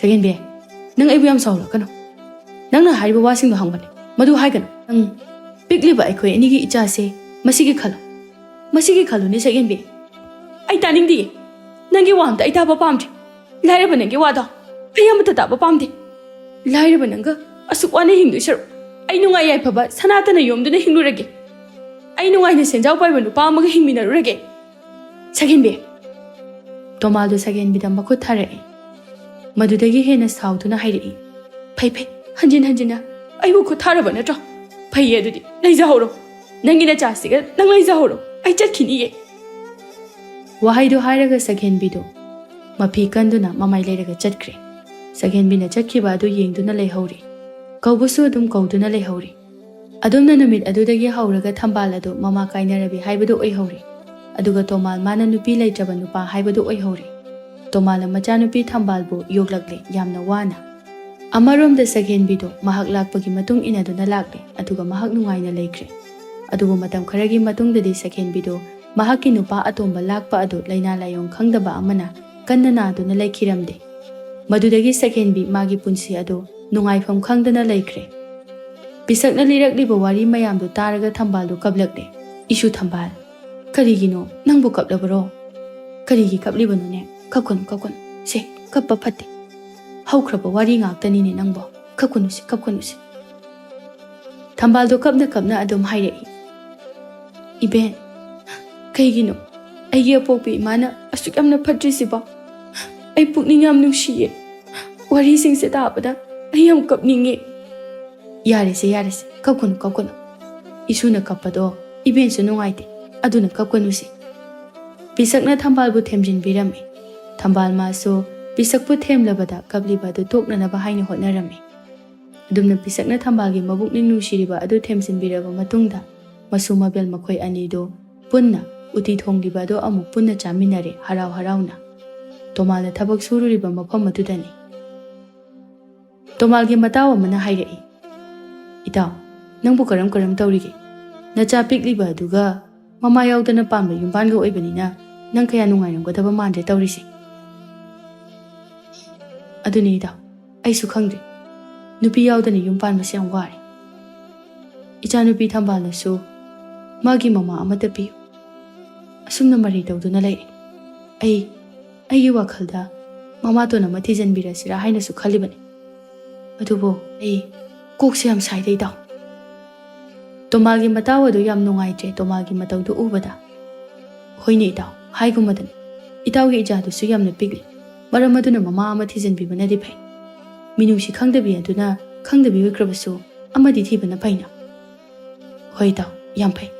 "ꯁꯛꯍꯦꯟꯕꯤ, ꯅꯪ ꯑꯩꯕꯨ ꯌꯥꯝ ꯁꯥꯎꯍꯜꯂꯛꯀꯅꯨ꯫ ꯅꯪꯅ ꯍꯥꯏꯔꯤꯕ ꯋꯥꯁꯤꯡꯗꯣ ꯍꯪꯕꯅꯦ, ꯃꯗꯨ ꯍꯥꯏꯒꯅꯨ꯫ ꯅꯪ ꯄꯤꯛꯂꯤꯕ ꯑꯩꯈꯣꯏ ꯑꯅꯤꯒꯤ ꯏꯆꯥꯁꯦ ꯃꯁꯤꯒꯤ ꯈꯜꯂꯣ꯫ ꯃꯁꯤꯒꯤ ꯈꯜꯂꯨꯅꯦ ꯁꯛꯍꯦꯟꯕꯤ꯫" "ꯑꯩ ꯇꯥꯅꯤꯡꯗꯤꯌꯦ꯫ ꯅꯪꯒꯤ ꯋꯥ ꯑꯝꯇ ꯑꯩ ꯇꯥꯕ ꯄꯥꯝꯗ꯭ꯔꯦ꯫ ꯂꯥꯏꯔꯕ ꯅꯪꯒꯤ ꯋꯥꯗꯣ ꯑꯩ ꯑꯃꯠꯇ ꯇꯥꯕ ꯄꯥꯝꯗꯦ꯫ ꯂꯥꯏꯔꯕ ꯅꯪꯒ ꯑꯁꯨꯛ ꯋꯥꯅ ꯍꯤꯡꯗꯣꯏ ꯁꯔꯨꯛ ꯑꯩ ꯅꯨꯡꯉꯥꯏ ꯌꯥꯏꯐꯕ ꯁꯅꯥꯇꯅ ꯌꯣꯝꯗꯨꯅ ꯍꯤꯡꯂꯨꯔꯒꯦ꯫ ꯑꯩ ꯅꯨꯡꯉꯥꯏꯅ ꯁꯦꯟꯖꯥꯎ ꯄꯥꯏꯕ ꯅꯨꯄꯥ ꯑꯃꯒ ꯍꯤꯡꯃꯤꯟꯅꯔꯨꯔꯒꯦ꯫" "ꯁꯛꯍꯦꯟꯕꯤ꯫" ꯇꯣꯃꯥꯜꯗꯨ ꯁꯛꯍꯦꯟꯕꯤꯗ ꯃꯈꯨꯠ ꯊꯥꯔꯛꯏ꯫ ꯃꯗꯨꯗꯒꯤ ꯍꯦꯟꯅ ꯁꯥꯎꯗꯨꯅ ꯍꯥꯏꯔꯛꯏ, "ꯐꯩ ꯐꯩ, ꯍꯟꯖꯤꯟ ꯍꯟꯖꯤꯟꯅ ꯑꯩꯕꯨ ꯈꯨꯠ ꯊꯥꯔꯕ ꯅꯠꯇ꯭ꯔꯣ? ꯐꯩꯌꯦ, ꯑꯗꯨꯗꯤ ꯂꯩꯖꯍꯧꯔꯣ꯫ ꯅꯪꯒꯤ ꯅꯆꯥꯁꯤꯒ ꯅꯪ ꯂꯩꯖꯍꯧꯔꯣ꯫ ꯑꯩ ꯆꯠꯈꯤꯅꯤꯌꯦ"꯫ ꯋꯥꯍꯩꯗꯨ ꯍꯥꯏꯔꯒ ꯁꯛꯍꯦꯟꯕꯤꯗꯨ ꯃꯐꯤ ꯀꯟꯗꯨꯅ ꯃꯃꯥꯏ ꯂꯩꯔꯒ ꯆꯠꯈ꯭ꯔꯦ꯫ ꯁꯛꯍꯦꯟꯕꯤꯅ ꯆꯠꯈꯤꯕ ꯑꯗꯨ ꯌꯦꯡꯗꯨꯅ ꯂꯩꯍꯧꯔꯤ꯫ ꯀꯧꯕꯁꯨ ꯑꯗꯨꯝ ꯀꯧꯗꯨꯅ ꯂꯩꯍꯧꯔꯤ꯫ ꯑꯗꯨꯝꯅ ꯅꯨꯃꯤꯠ ꯑꯗꯨꯗꯒꯤ ꯍꯧꯔꯒ ꯊꯝꯕꯥꯜ ꯑꯗꯨ ꯃꯃꯥ ꯀꯥꯏꯅꯔꯕꯤ ꯍꯥꯏꯕꯗꯨ ꯑꯣꯏꯍꯧꯔꯦ꯫ ꯑꯗꯨꯒ ꯇꯣꯃꯥꯜ ꯃꯥꯅ ꯅꯨꯄꯤ ꯂꯩꯇ꯭ꯔꯕ ꯅꯨꯄꯥ ꯍꯥꯏꯕꯗꯨ ꯑꯣꯏꯍꯧꯔꯦ꯫ ꯇꯣꯃꯥꯜꯅ ꯃꯆꯥꯅꯨꯄꯤ ꯊꯝꯕꯥꯜꯕꯨ ꯌꯣꯛꯂꯛꯂꯦ ꯌꯥꯝꯅ ꯋꯥꯅ꯫ ꯑꯃꯔꯣꯝꯗ ꯁꯛꯍꯦꯟꯕꯤꯗꯨ ꯃꯍꯥꯛ ꯂꯥꯛꯄꯒꯤ ꯃꯇꯨꯡ ꯏꯟꯅꯗꯨꯅ ꯂꯥꯛꯂꯦ, ꯑꯗꯨꯒ ꯃꯍꯥꯛ ꯅꯨꯡꯉꯥꯏꯅ ꯂꯩꯈ꯭ꯔꯦ꯫ ꯑꯗꯨꯕꯨ ꯃꯇꯝ ꯈꯔꯒꯤ ꯃꯇꯨꯡꯗꯗꯤ ꯁꯛꯍꯦꯟꯕꯤꯗꯨ ꯃꯍꯥꯛꯀꯤ ꯅꯨꯄꯥ ꯑꯇꯣꯝꯕ ꯂꯥꯛꯄ ꯑꯗꯨ ꯂꯥꯏꯅꯥ ꯂꯥꯏꯌꯣꯡ ꯈꯪꯗꯕ ꯑꯃꯅ ꯀꯟꯅ ꯅꯥꯗꯨꯅ ꯂꯩꯈꯤꯔꯝꯗꯦ꯫ ꯃꯗꯨꯗꯒꯤ ꯁꯛꯍꯦꯟꯕꯤ ꯃꯥꯒꯤ ꯄꯨꯟꯁꯤ ꯑꯗꯨ ꯅꯨꯡꯉꯥꯏꯐꯝ ꯈꯪꯗꯅ ꯂꯩꯈ꯭ꯔꯦ꯫ ꯄꯤꯁꯛꯅ ꯂꯤꯔꯛꯂꯤꯕ ꯋꯥꯔꯤ ꯃꯌꯥꯝꯗꯨ ꯇꯥꯔꯒ ꯊꯝꯕꯥꯜꯗꯨ ꯀꯞꯂꯛꯂꯦ꯫ "ꯏꯁꯨ ꯊꯝꯕꯥꯜ, ꯀꯔꯤꯒꯤꯅꯣ ꯅꯪꯕꯨ ꯀꯞꯂꯕꯔꯣ? ꯀꯔꯤꯒꯤ ꯀꯞꯂꯤꯕꯅꯣꯅꯦ? ꯀꯞꯀꯅꯨ, ꯀꯞꯀꯅꯨ꯫ ꯁꯦ, ꯀꯞꯄ ꯐꯠꯇꯦ꯫ ꯍꯧꯈ꯭ꯔꯕ ꯋꯥꯔꯤ ꯉꯥꯛꯇꯅꯤꯅꯦ ꯅꯪꯕꯣ꯫ ꯀꯞꯀꯅꯨꯁꯦ, ꯀꯞꯀꯅꯨꯁꯦ"꯫ ꯊꯝꯕꯥꯜꯗꯣ ꯀꯞꯅ ꯀꯞꯅ ꯑꯗꯨꯝ ꯍꯥꯏꯔꯛꯏ, "ꯏꯕꯦꯟ, ꯀꯩꯒꯤꯅꯣ ꯑꯩꯒꯤ ꯑꯄꯣꯛꯄꯤ ꯏꯃꯥꯅ ꯑꯁꯨꯛ ꯌꯥꯝꯅ ꯐꯠꯇ꯭ꯔꯤꯁꯤꯕꯣ? ꯑꯩ ꯄꯨꯛꯅꯤꯡ ꯌꯥꯝ ꯅꯨꯡꯁꯤꯌꯦ꯫ ꯋꯥꯔꯤꯁꯤꯡꯁꯦ ꯇꯥꯕꯗ ꯑꯩ ꯌꯥꯝ ꯀꯞꯅꯤꯡꯉꯦ"꯫ "ꯌꯥꯔꯦꯁꯦ, ꯌꯥꯔꯦꯁꯦ, ꯀꯞꯀꯅꯨ, ꯀꯞꯀꯅꯨ꯫ ꯏꯁꯨꯅ ꯀꯞꯄꯗꯣ ꯏꯕꯦꯟꯁꯨ ꯅꯨꯡꯉꯥꯏꯇꯦ, ꯑꯗꯨꯅ ꯀꯞꯀꯅꯨꯁꯦ"꯫ ꯄꯤꯁꯛꯅ ꯊꯝꯕꯥꯜꯕꯨ ꯊꯦꯝꯖꯤꯟꯕꯤꯔꯝꯃꯤ꯫ ꯊꯝꯕꯥꯜ ꯃꯥꯁꯨ ꯄꯤꯁꯛꯄꯨ ꯊꯦꯝꯂꯕꯗ ꯀꯞꯂꯤꯕ ꯑꯗꯨ ꯇꯣꯛꯅꯅꯕ ꯍꯥꯏꯅ ꯍꯣꯠꯅꯔꯝꯃꯤ꯫ ꯑꯗꯨꯝꯅ ꯄꯤꯁꯛꯅ ꯊꯝꯕꯥꯜꯒꯤ ꯃꯕꯨꯛꯅꯤꯡ ꯅꯨꯡꯁꯤꯔꯤꯕ ꯑꯗꯨ ꯊꯦꯝꯖꯤꯟꯕꯤꯔꯕ ꯃꯇꯨꯡꯗ, ꯃꯁꯨ ꯃꯕꯦꯜ ꯃꯈꯣꯏ ꯑꯅꯤꯗꯨ ꯄꯨꯟꯅ ꯎꯇꯤ ꯊꯣꯡꯂꯤꯕ ꯑꯗꯨ ꯑꯃꯨꯛ ꯄꯨꯟꯅ ꯆꯥꯃꯤꯟꯅꯔꯦ ꯍꯔꯥꯎ ꯍꯔꯥꯎꯅ꯫ ꯇꯣꯃꯥꯜꯅ ꯊꯕꯛ ꯁꯨꯔꯨꯔꯤꯕ ꯃꯐꯝ ꯑꯗꯨꯗꯅꯤ꯫ ꯇꯣꯃꯥꯜꯒꯤ ꯃꯇꯥꯎ ꯑꯃꯅ ꯍꯥꯏꯔꯛꯏ, "ꯏꯇꯥꯎ, ꯅꯪꯕꯨ ꯀꯔꯝ ꯀꯔꯝ ꯇꯧꯔꯤꯒꯦ? ꯅꯆꯥ ꯄꯤꯛꯂꯤꯕ ꯑꯗꯨꯒ ꯃꯃꯥ ꯌꯥꯎꯗꯅ ꯄꯥꯟꯕ ꯌꯨꯝꯕꯥꯟꯒ ꯑꯣꯏꯕꯅꯤꯅ ꯅꯪ ꯀꯌꯥ ꯅꯨꯡꯉꯥꯏꯔꯝꯒꯗꯕ ꯃꯥꯟꯗ꯭ꯔꯦ ꯇꯧꯔꯤꯁꯦ"꯫ "ꯑꯗꯨꯅꯤ ꯏꯇꯥꯎ, ꯑꯩꯁꯨ ꯈꯪꯗ꯭ꯔꯦ꯫ ꯅꯨꯄꯤ ꯌꯥꯎꯗꯅ ꯌꯨꯝ ꯄꯥꯟꯕꯁꯦ ꯌꯥꯝ ꯋꯥꯔꯦ꯫ ꯏꯆꯥꯅꯨꯄꯤ ꯊꯝꯕꯥꯜꯅꯁꯨ ꯃꯥꯒꯤ ꯃꯃꯥ ꯑꯃꯠꯇ ꯄꯤꯌꯨ꯫ ꯑꯁꯨꯝꯅ ꯃꯔꯩ ꯇꯧꯗꯨꯅ ꯂꯩꯔꯦ꯫ ꯑꯩ, ꯑꯩꯒꯤ ꯋꯥꯈꯜꯗ ꯃꯃꯥꯇꯣꯟ ꯑꯃ ꯊꯤꯖꯤꯟꯕꯤꯔꯁꯤꯔꯥ ꯍꯥꯏꯅꯁꯨ ꯈꯜꯂꯤꯕꯅꯤ꯫ ꯑꯗꯨꯕꯨ ꯑꯩ ꯀꯣꯛꯁꯦ ꯌꯥꯝ ꯁꯥꯏꯗ ꯏꯇꯥꯎ"꯫ ꯇꯣꯃꯥꯜꯒꯤ ꯃꯇꯥꯎ ꯑꯗꯨ ꯌꯥꯝ ꯅꯨꯡꯉꯥꯏꯇ꯭ꯔꯦ ꯇꯣꯃꯥꯜꯒꯤ ꯃꯇꯧꯗꯨ ꯎꯕꯗ꯫ "ꯍꯣꯏꯅꯦ ꯏꯇꯥꯎ, ꯍꯥꯏꯒꯨꯝꯕꯗꯅꯤ꯫ ꯏꯇꯥꯎꯒꯤ ꯏꯆꯥꯗꯨꯁꯨ ꯌꯥꯝꯅ ꯄꯤꯛꯂꯤ꯫ ꯃꯔꯝ ꯑꯗꯨꯅ ꯃꯃꯥ ꯑꯃ ꯊꯤꯖꯤꯟꯕꯤꯕꯅꯗꯤ ꯐꯩ꯫ ꯃꯤꯅꯨꯡꯁꯤ ꯈꯪꯗꯕꯤ ꯑꯗꯨꯅ ꯈꯪꯗꯕꯤ ꯑꯣꯏꯈ꯭ꯔꯕꯁꯨ ꯑꯃꯗꯤ ꯊꯤꯕꯅ ꯐꯩꯅ꯫ ꯍꯣꯏ ꯏꯇꯥꯎ, ꯌꯥꯝ ꯐꯩ꯫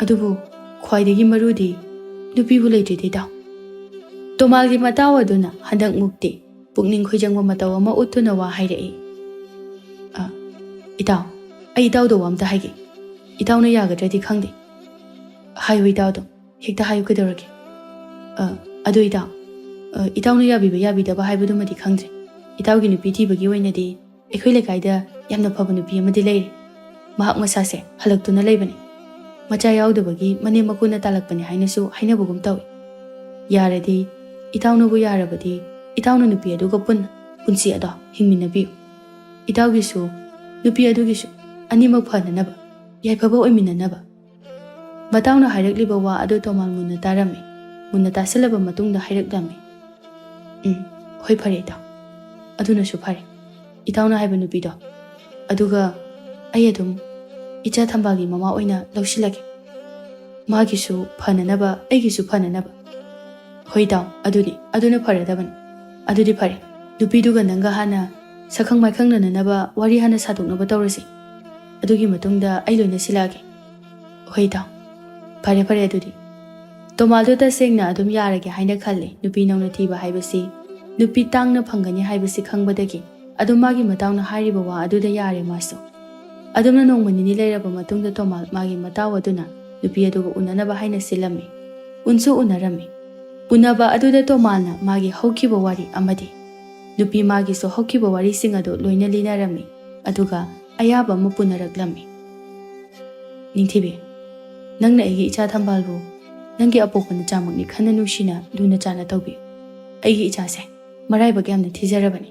ꯑꯗꯨꯕꯨ ꯈ꯭ꯋꯥꯏꯗꯒꯤ ꯃꯔꯨꯗꯤ ꯅꯨꯄꯤꯕꯨ ꯂꯩꯇ꯭ꯔꯤꯗꯤ ꯏꯇꯥꯎ꯫ ꯇꯣꯃꯥꯜꯒꯤ ꯃꯇꯥꯎ ꯑꯗꯨꯅ ꯍꯟꯗꯛ ꯃꯨꯛꯇꯤ ꯄꯨꯛꯅꯤꯡ ꯈꯣꯏꯖꯪꯕ ꯃꯇꯧ ꯑꯃ ꯎꯠꯇꯨꯅ ꯋꯥ ꯍꯥꯏꯔꯛꯏ꯫ "ꯑ, ꯏꯇꯥꯎ, ꯑꯩ ꯏꯇꯥꯎꯗ ꯋꯥ ꯑꯝꯇ ꯍꯥꯏꯒꯦ꯫ ꯏꯇꯥꯎꯅ ꯌꯥꯒꯗ꯭ꯔꯗꯤ ꯈꯪꯗꯦ꯫ ꯍꯥꯏꯌꯨ ꯏꯇꯥꯎ ꯑꯗꯨꯝ꯫ ꯍꯦꯛꯇ ꯍꯥꯏꯌꯨ ꯀꯩꯗꯧꯔꯒꯦ? ꯑ, ꯑꯗꯨ ꯏꯇꯥꯎ, ꯑ, ꯏꯇꯥꯎꯅ ꯌꯥꯕꯤꯕ ꯌꯥꯕꯤꯗꯕ ꯍꯥꯏꯕꯗꯨꯃꯗꯤ ꯈꯪꯗ꯭ꯔꯦ꯫ ꯏꯇꯥꯎꯒꯤ ꯅꯨꯄꯤ ꯊꯤꯕꯒꯤ ꯑꯣꯏꯅꯗꯤ ꯑꯩꯈꯣꯏ ꯂꯩꯀꯥꯏꯗ ꯌꯥꯝꯅ ꯐꯕ ꯅꯨꯄꯤ ꯑꯃꯗꯤ ꯂꯩꯔꯦ꯫ ꯃꯍꯥꯛ ꯃꯁꯥꯁꯦ ꯍꯜꯂꯛꯇꯨꯅ ꯂꯩꯕꯅꯤ꯫ ꯃꯆꯥ ꯌꯥꯎꯗꯕꯒꯤ ꯃꯅꯦꯝ ꯃꯀꯨꯅ ꯇꯥꯜꯂꯛꯄꯅꯤ ꯍꯥꯏꯅꯁꯨ ꯍꯥꯏꯅꯕꯒꯨꯝ ꯇꯧꯏ꯫ ꯌꯥꯔꯗꯤ, ꯏꯇꯥꯎꯅꯕꯨ ꯌꯥꯔꯕꯗꯤ, ꯏꯇꯥꯎꯅ ꯅꯨꯄꯤ ꯑꯗꯨꯒ ꯄꯨꯟꯅ ꯄꯨꯟꯁꯤ ꯑꯗꯣ ꯍꯤꯡꯃꯤꯟꯅꯕꯤꯌꯨ꯫ ꯏꯇꯥꯎꯒꯤꯁꯨ, ꯅꯨꯄꯤ ꯑꯗꯨꯒꯤꯁꯨ ꯑꯅꯤꯃꯛ ꯐꯅꯅꯕ, ꯌꯥꯏꯐꯕ ꯑꯣꯏꯃꯤꯟꯅꯅꯕ꯫" ꯃꯇꯥꯎꯅ ꯍꯥꯏꯔꯛꯂꯤꯕ ꯋꯥ ꯑꯗꯨ ꯇꯣꯃꯥꯜ ꯃꯨꯟꯅ ꯇꯥꯔꯝꯃꯤ꯫ ꯃꯨꯟꯅ ꯇꯥꯁꯤꯜꯂꯕ ꯃꯇꯨꯡꯗ ꯍꯥꯏꯔꯛꯂꯝꯃꯤ꯫ "ꯎꯝ, ꯍꯣꯏ, ꯐꯔꯦ ꯏꯇꯥꯎ꯫ ꯑꯗꯨꯅꯁꯨ ꯐꯔꯦ꯫ ꯏꯇꯥꯎꯅ ꯍꯥꯏꯕ ꯅꯨꯄꯤꯗꯣ꯫ ꯑꯗꯨꯒ ꯑꯩ ꯑꯗꯨꯝ ꯏꯆꯥ ꯊꯝꯕꯥꯜꯒꯤ ꯃꯃꯥ ꯑꯣꯏꯅ ꯂꯧꯁꯤꯜꯂꯒꯦ꯫ ꯃꯥꯒꯤꯁꯨ ꯐꯅꯅꯕ, ꯑꯩꯒꯤꯁꯨ ꯐꯅꯅꯕ꯫" "ꯍꯣꯏ ꯏꯇꯥꯎ, ꯑꯗꯨꯅꯤ, ꯑꯗꯨꯅ ꯐꯔꯗꯕꯅꯤ꯫ ꯑꯗꯨꯗꯤ ꯐꯔꯦ, ꯅꯨꯄꯤꯗꯨꯒ ꯅꯪꯒ ꯍꯥꯟꯅ ꯁꯛꯈꯪ ꯃꯥꯏꯈꯪꯅꯅꯅꯕ ꯋꯥꯔꯤ ꯍꯥꯟꯅ ꯁꯥꯗꯣꯛꯅꯕ ꯇꯧꯔꯁꯤ꯫ ꯑꯗꯨꯒꯤ ꯃꯇꯨꯡꯗ ꯑꯩ ꯂꯣꯏꯅ ꯁꯤꯜꯂꯛꯑꯒꯦ꯫" "ꯍꯣꯏ ꯏꯇꯥꯎ, ꯐꯔꯦ ꯐꯔꯦ ꯑꯗꯨꯗꯤ꯫" ꯇꯣꯃꯥꯜꯗꯣ ꯇꯁꯦꯡꯅ ꯑꯗꯨꯝ ꯌꯥꯔꯒꯦ ꯍꯥꯏꯅ ꯈꯜꯂꯤ꯫ ꯅꯨꯄꯤ ꯅꯧꯅ ꯊꯤꯕ ꯍꯥꯏꯕꯁꯤ, ꯅꯨꯄꯤ ꯇꯥꯡꯅ ꯐꯪꯒꯅꯤ ꯍꯥꯏꯕꯁꯤ ꯈꯪꯕꯗꯒꯤ ꯑꯗꯨꯝ ꯃꯥꯒꯤ ꯃꯇꯥꯎꯅ ꯍꯥꯏꯔꯤꯕ ꯋꯥ ꯑꯗꯨꯗ ꯌꯥꯔꯦ ꯃꯥꯁꯨ꯫ ꯑꯗꯨꯝꯅ ꯅꯣꯡꯃ ꯅꯤꯅꯤ ꯂꯩꯔꯕ ꯃꯇꯨꯡꯗ ꯇꯣꯃꯥꯜ ꯃꯥꯒꯤ ꯃꯇꯥꯎ ꯑꯗꯨꯅ ꯅꯨꯄꯤ ꯑꯗꯨꯒ ꯎꯅꯅꯕ ꯍꯥꯏꯅ ꯁꯤꯜꯂꯝꯃꯤ꯫ ꯎꯟꯁꯨ ꯎꯅꯔꯝꯃꯤ꯫ ꯎꯅꯕ ꯑꯗꯨꯗ ꯇꯣꯃꯥꯜꯅ ꯃꯥꯒꯤ ꯍꯧꯈꯤꯕ ꯋꯥꯔꯤ ꯑꯃꯗꯤ ꯅꯨꯄꯤ ꯃꯥꯒꯤꯁꯨ ꯍꯧꯈꯤꯕ ꯋꯥꯔꯤꯁꯤꯡ ꯑꯗꯨ ꯂꯣꯏꯅ ꯂꯤꯅꯔꯝꯃꯤ꯫ ꯑꯗꯨꯒ ꯑꯌꯥꯕ ꯑꯃ ꯄꯨꯅꯔꯛꯂꯝꯃꯤ꯫ "ꯅꯤꯡꯊꯤꯕꯤ, ꯅꯪꯅ ꯑꯩꯒꯤ ꯏꯆꯥ ꯊꯝꯕꯥꯜꯕꯨ ꯅꯪꯒꯤ ꯑꯄꯣꯛꯄ ꯅꯆꯥꯃꯛꯅꯤ ꯈꯟꯅ ꯅꯨꯡꯁꯤꯅ ꯂꯨꯅ ꯆꯥꯟꯅ ꯇꯧꯕꯤꯌꯨ꯫ ꯑꯩꯒꯤ ꯏꯆꯥꯁꯦ ꯃꯔꯥꯏꯕꯛ ꯌꯥꯝꯅ ꯊꯤꯖꯔꯕꯅꯤ꯫"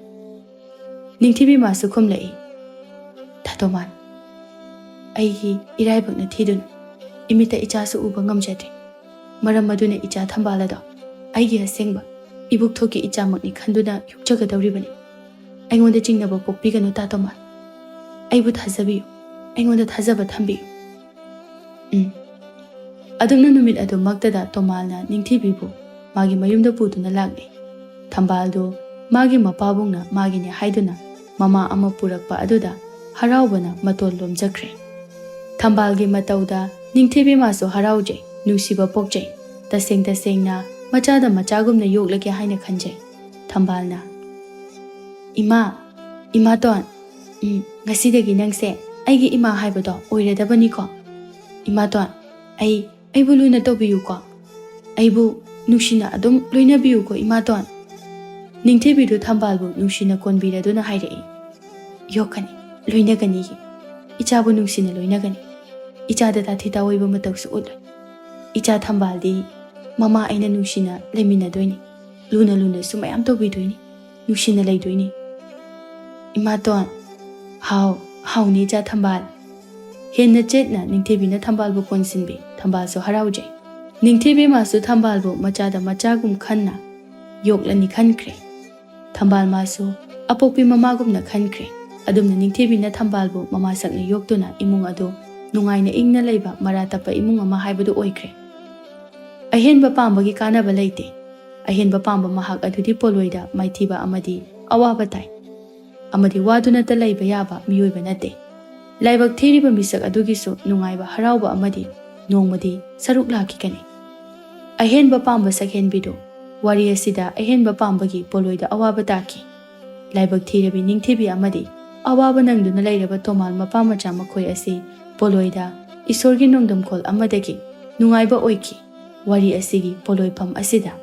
ꯅꯤꯡꯊꯤꯕꯤ ꯃꯥꯁꯨ ꯈꯨꯝꯂꯛꯏ, "ꯇꯥ ꯇꯣꯃꯥꯟ, ꯑꯩꯒꯤ ꯏꯔꯥꯏꯕꯛꯅ ꯊꯤꯗꯨꯅ ꯏꯃꯤꯠꯇ ꯏꯆꯥꯁꯨ ꯎꯕ ꯉꯝꯖꯗ꯭ꯔꯦ꯫ ꯃꯔꯝ ꯑꯗꯨꯅ ꯏꯆꯥ ꯊꯝꯕꯥꯜ ꯑꯗꯣ ꯑꯩꯒꯤ ꯑꯁꯦꯡꯕ ꯏꯕꯨꯛꯊꯣꯛꯀꯤ ꯏꯆꯥꯃꯛꯅꯤ ꯈꯟꯗꯨꯅ ꯌꯣꯛꯆꯒꯗꯧꯔꯤꯕꯅꯤ꯫ ꯑꯩꯉꯣꯟꯗ ꯆꯤꯡꯅꯕ ꯄꯣꯛꯄꯤꯒꯅꯨ ꯇꯥ ꯇꯣꯃꯥꯟ꯫ ꯑꯩꯕꯨ ꯊꯥꯖꯕꯤꯌꯨ, ꯑꯩꯉꯣꯟꯗ ꯊꯥꯖꯕ ꯊꯝꯕꯤꯌꯨ꯫" ꯎꯝ꯫ ꯑꯗꯨꯝꯅ ꯅꯨꯃꯤꯠ ꯑꯗꯨꯃꯛꯇꯗ ꯇꯣꯃꯥꯜꯅ ꯅꯤꯡꯊꯤꯕꯤꯕꯨ ꯃꯥꯒꯤ ꯃꯌꯨꯝꯗ ꯄꯨꯗꯨꯅ ꯂꯥꯛꯂꯤ꯫ ꯊꯝꯕꯥꯜꯗꯨ ꯃꯥꯒꯤ ꯃꯄꯥꯕꯨꯡꯅ ꯃꯥꯒꯤꯅꯦ ꯍꯥꯏꯗꯨꯅ ꯃꯃꯥ ꯑꯃ ꯄꯨꯔꯛꯄ ꯑꯗꯨꯗ ꯍꯔꯥꯎꯕꯅ ꯃꯇꯣꯟ ꯂꯣꯝꯖꯈ꯭ꯔꯦ꯫ ꯊꯝꯕꯥꯜꯒꯤ ꯃꯇꯧꯗ ꯅꯤꯡꯊꯤꯕꯤꯃꯥꯁꯨ ꯍꯔꯥꯎꯖꯩ, ꯅꯨꯡꯁꯤꯕ ꯄꯣꯛꯆꯩ꯫ ꯇꯁꯦꯡ ꯇꯁꯦꯡꯅ ꯃꯆꯥꯗ ꯃꯆꯥꯒꯨꯝꯅ ꯌꯣꯛꯂꯒꯦ ꯍꯥꯏꯅ ꯈꯟꯖꯩ꯫ ꯊꯝꯕꯥꯜꯅ, "ꯏꯃꯥ, ꯏꯃꯥꯇꯣꯟ, ꯎꯝ, ꯉꯁꯤꯗꯒꯤ ꯅꯪꯁꯦ ꯑꯩꯒꯤ ꯏꯃꯥ ꯍꯥꯏꯕꯗꯣ ꯑꯣꯏꯔꯗꯕꯅꯤꯀꯣ꯫ ꯏꯃꯥꯇꯣꯟ, ꯑꯩ, ꯑꯩꯕꯨ ꯂꯨꯅ ꯇꯧꯕꯤꯌꯨꯀꯣ꯫ ꯑꯩꯕꯨ ꯅꯨꯡꯁꯤꯅ ꯑꯗꯨꯝ ꯂꯣꯏꯅꯕꯤꯌꯨꯀꯣ, ꯏꯃꯥꯇꯣꯟ꯫" ꯅꯤꯡꯊꯤꯕꯤꯗꯨ ꯊꯝꯕꯥꯜꯕꯨ ꯅꯨꯡꯁꯤꯅ ꯀꯣꯟꯕꯤꯔꯗꯨꯅ ꯍꯥꯏꯔꯛꯏ, "ꯌꯣꯛꯀꯅꯤ, ꯂꯣꯏꯅꯒꯅꯤꯌꯦ꯫ ꯏꯆꯥꯕꯨ ꯅꯨꯡꯁꯤꯅ ꯂꯣꯏꯅꯒꯅꯤ꯫ ꯏꯆꯥꯗ ꯇꯥꯊꯤ ꯇꯥꯑꯣꯏꯕ ꯃꯇꯧꯁꯨ ꯎꯠꯂꯣꯏ꯫ ꯏꯆꯥ ꯊꯝꯕꯥꯜꯗꯤ ꯃꯃꯥ ꯑꯩꯅ ꯅꯨꯡꯁꯤꯅ ꯂꯩꯃꯤꯟꯅꯗꯣꯏꯅꯤ꯫ ꯂꯨꯅ ꯂꯨꯅꯁꯨ ꯃꯌꯥꯝ ꯇꯧꯕꯤꯗꯣꯏꯅꯤ꯫ ꯅꯨꯡꯁꯤꯅ ꯂꯩꯗꯣꯏꯅꯤ꯫ ꯏꯃꯥꯇꯣꯟ, ꯍꯥꯎ, ꯍꯥꯎꯅꯤ ꯏꯆꯥ ꯊꯝꯕꯥꯜ꯫" ꯍꯦꯟꯅ ꯆꯦꯠꯅ ꯅꯤꯡꯊꯤꯕꯤꯅ ꯊꯝꯕꯥꯜꯕꯨ ꯀꯣꯟꯁꯤꯟꯕꯤ꯫ ꯊꯝꯕꯥꯜꯁꯨ ꯍꯔꯥꯎꯖꯩ꯫ ꯅꯤꯡꯊꯤꯕꯤꯃꯥꯁꯨ ꯊꯝꯕꯥꯜꯕꯨ ꯃꯆꯥꯗ ꯃꯆꯥꯒꯨꯝ ꯈꯟꯅ ꯌꯣꯛꯂꯅꯤ ꯈꯟꯈ꯭ꯔꯦ꯫ ꯊꯝꯕꯥꯜ ꯃꯥꯁꯨ ꯑꯄꯣꯛꯄꯤ ꯃꯃꯥꯒꯨꯝꯅ ꯈꯟꯈ꯭ꯔꯦ꯫ ꯑꯗꯨꯝꯅ ꯅꯤꯡꯊꯤꯕꯤꯅ ꯊꯝꯕꯥꯜꯕꯨ ꯃꯃꯥꯁꯛꯅ ꯌꯣꯛꯇꯨꯅ ꯏꯃꯨꯡ ꯑꯗꯨ ꯅꯨꯡꯉꯥꯏꯅ ꯏꯪꯅ ꯂꯩꯕ ꯃꯔꯥ ꯇꯞꯄ ꯏꯃꯨꯡ ꯑꯃ ꯍꯥꯏꯕꯗꯨ ꯑꯣꯏꯈ꯭ꯔꯦ꯫ ꯑꯍꯦꯟꯕ ꯄꯥꯝꯕꯒꯤ ꯀꯥꯟꯅꯕ ꯂꯩꯇꯦ꯫ ꯑꯍꯦꯟꯕ ꯄꯥꯝꯕ ꯃꯍꯥꯛ ꯑꯗꯨꯗꯤ ꯄꯣꯂꯣꯏꯗ ꯃꯥꯏꯊꯤꯕ ꯑꯃꯗꯤ ꯑꯋꯥꯕ ꯇꯥꯏ꯫ ꯑꯃꯗꯤ ꯋꯥꯗꯨꯅꯇ ꯂꯩꯕ ꯌꯥꯕ ꯃꯤꯑꯣꯏꯕ ꯅꯠꯇꯦ꯫ ꯂꯥꯏꯕꯛ ꯊꯤꯔꯤꯕ ꯃꯤꯁꯛ ꯑꯗꯨꯒꯤꯁꯨ ꯅꯨꯡꯉꯥꯏꯕ ꯍꯔꯥꯎꯕ ꯑꯃꯗꯤ ꯅꯣꯡꯃꯗꯤ ꯁꯔꯨꯛ ꯂꯥꯛꯈꯤꯒꯅꯤ꯫ ꯑꯍꯦꯟꯕ ꯄꯥꯝꯕ ꯁꯛꯍꯦꯟꯕꯤꯗꯨ꯫ ꯋꯥꯔꯤ ꯑꯁꯤꯗ ꯑꯍꯦꯟꯕ ꯄꯥꯝꯕꯒꯤ ꯄꯣꯂꯣꯏꯗ ꯑꯋꯥꯕ ꯇꯥꯈꯤ꯫ ꯂꯥꯏꯕꯛ ꯊꯤꯔꯕꯤ ꯅꯤꯡꯊꯤꯕꯤ ꯑꯃꯗꯤ ꯑꯋꯥꯕ ꯅꯪꯗꯨꯅ ꯂꯩꯔꯕ ꯇꯣꯃꯥꯜ ꯃꯄꯥ ꯃꯆꯥ ꯃꯈꯣꯏ ꯑꯁꯤ ꯄꯣꯂꯣꯏꯗ ꯏꯁꯣꯔꯒꯤ ꯅꯣꯡꯗꯝꯈꯣꯜ ꯑꯃꯗꯒꯤ ꯅꯨꯡꯉꯥꯏꯕ ꯑꯣꯏꯈꯤ꯫ ꯋꯥꯔꯤ ꯑꯁꯤꯒꯤ ꯄꯣꯂꯣꯏꯐꯝ ꯑꯁꯤꯗ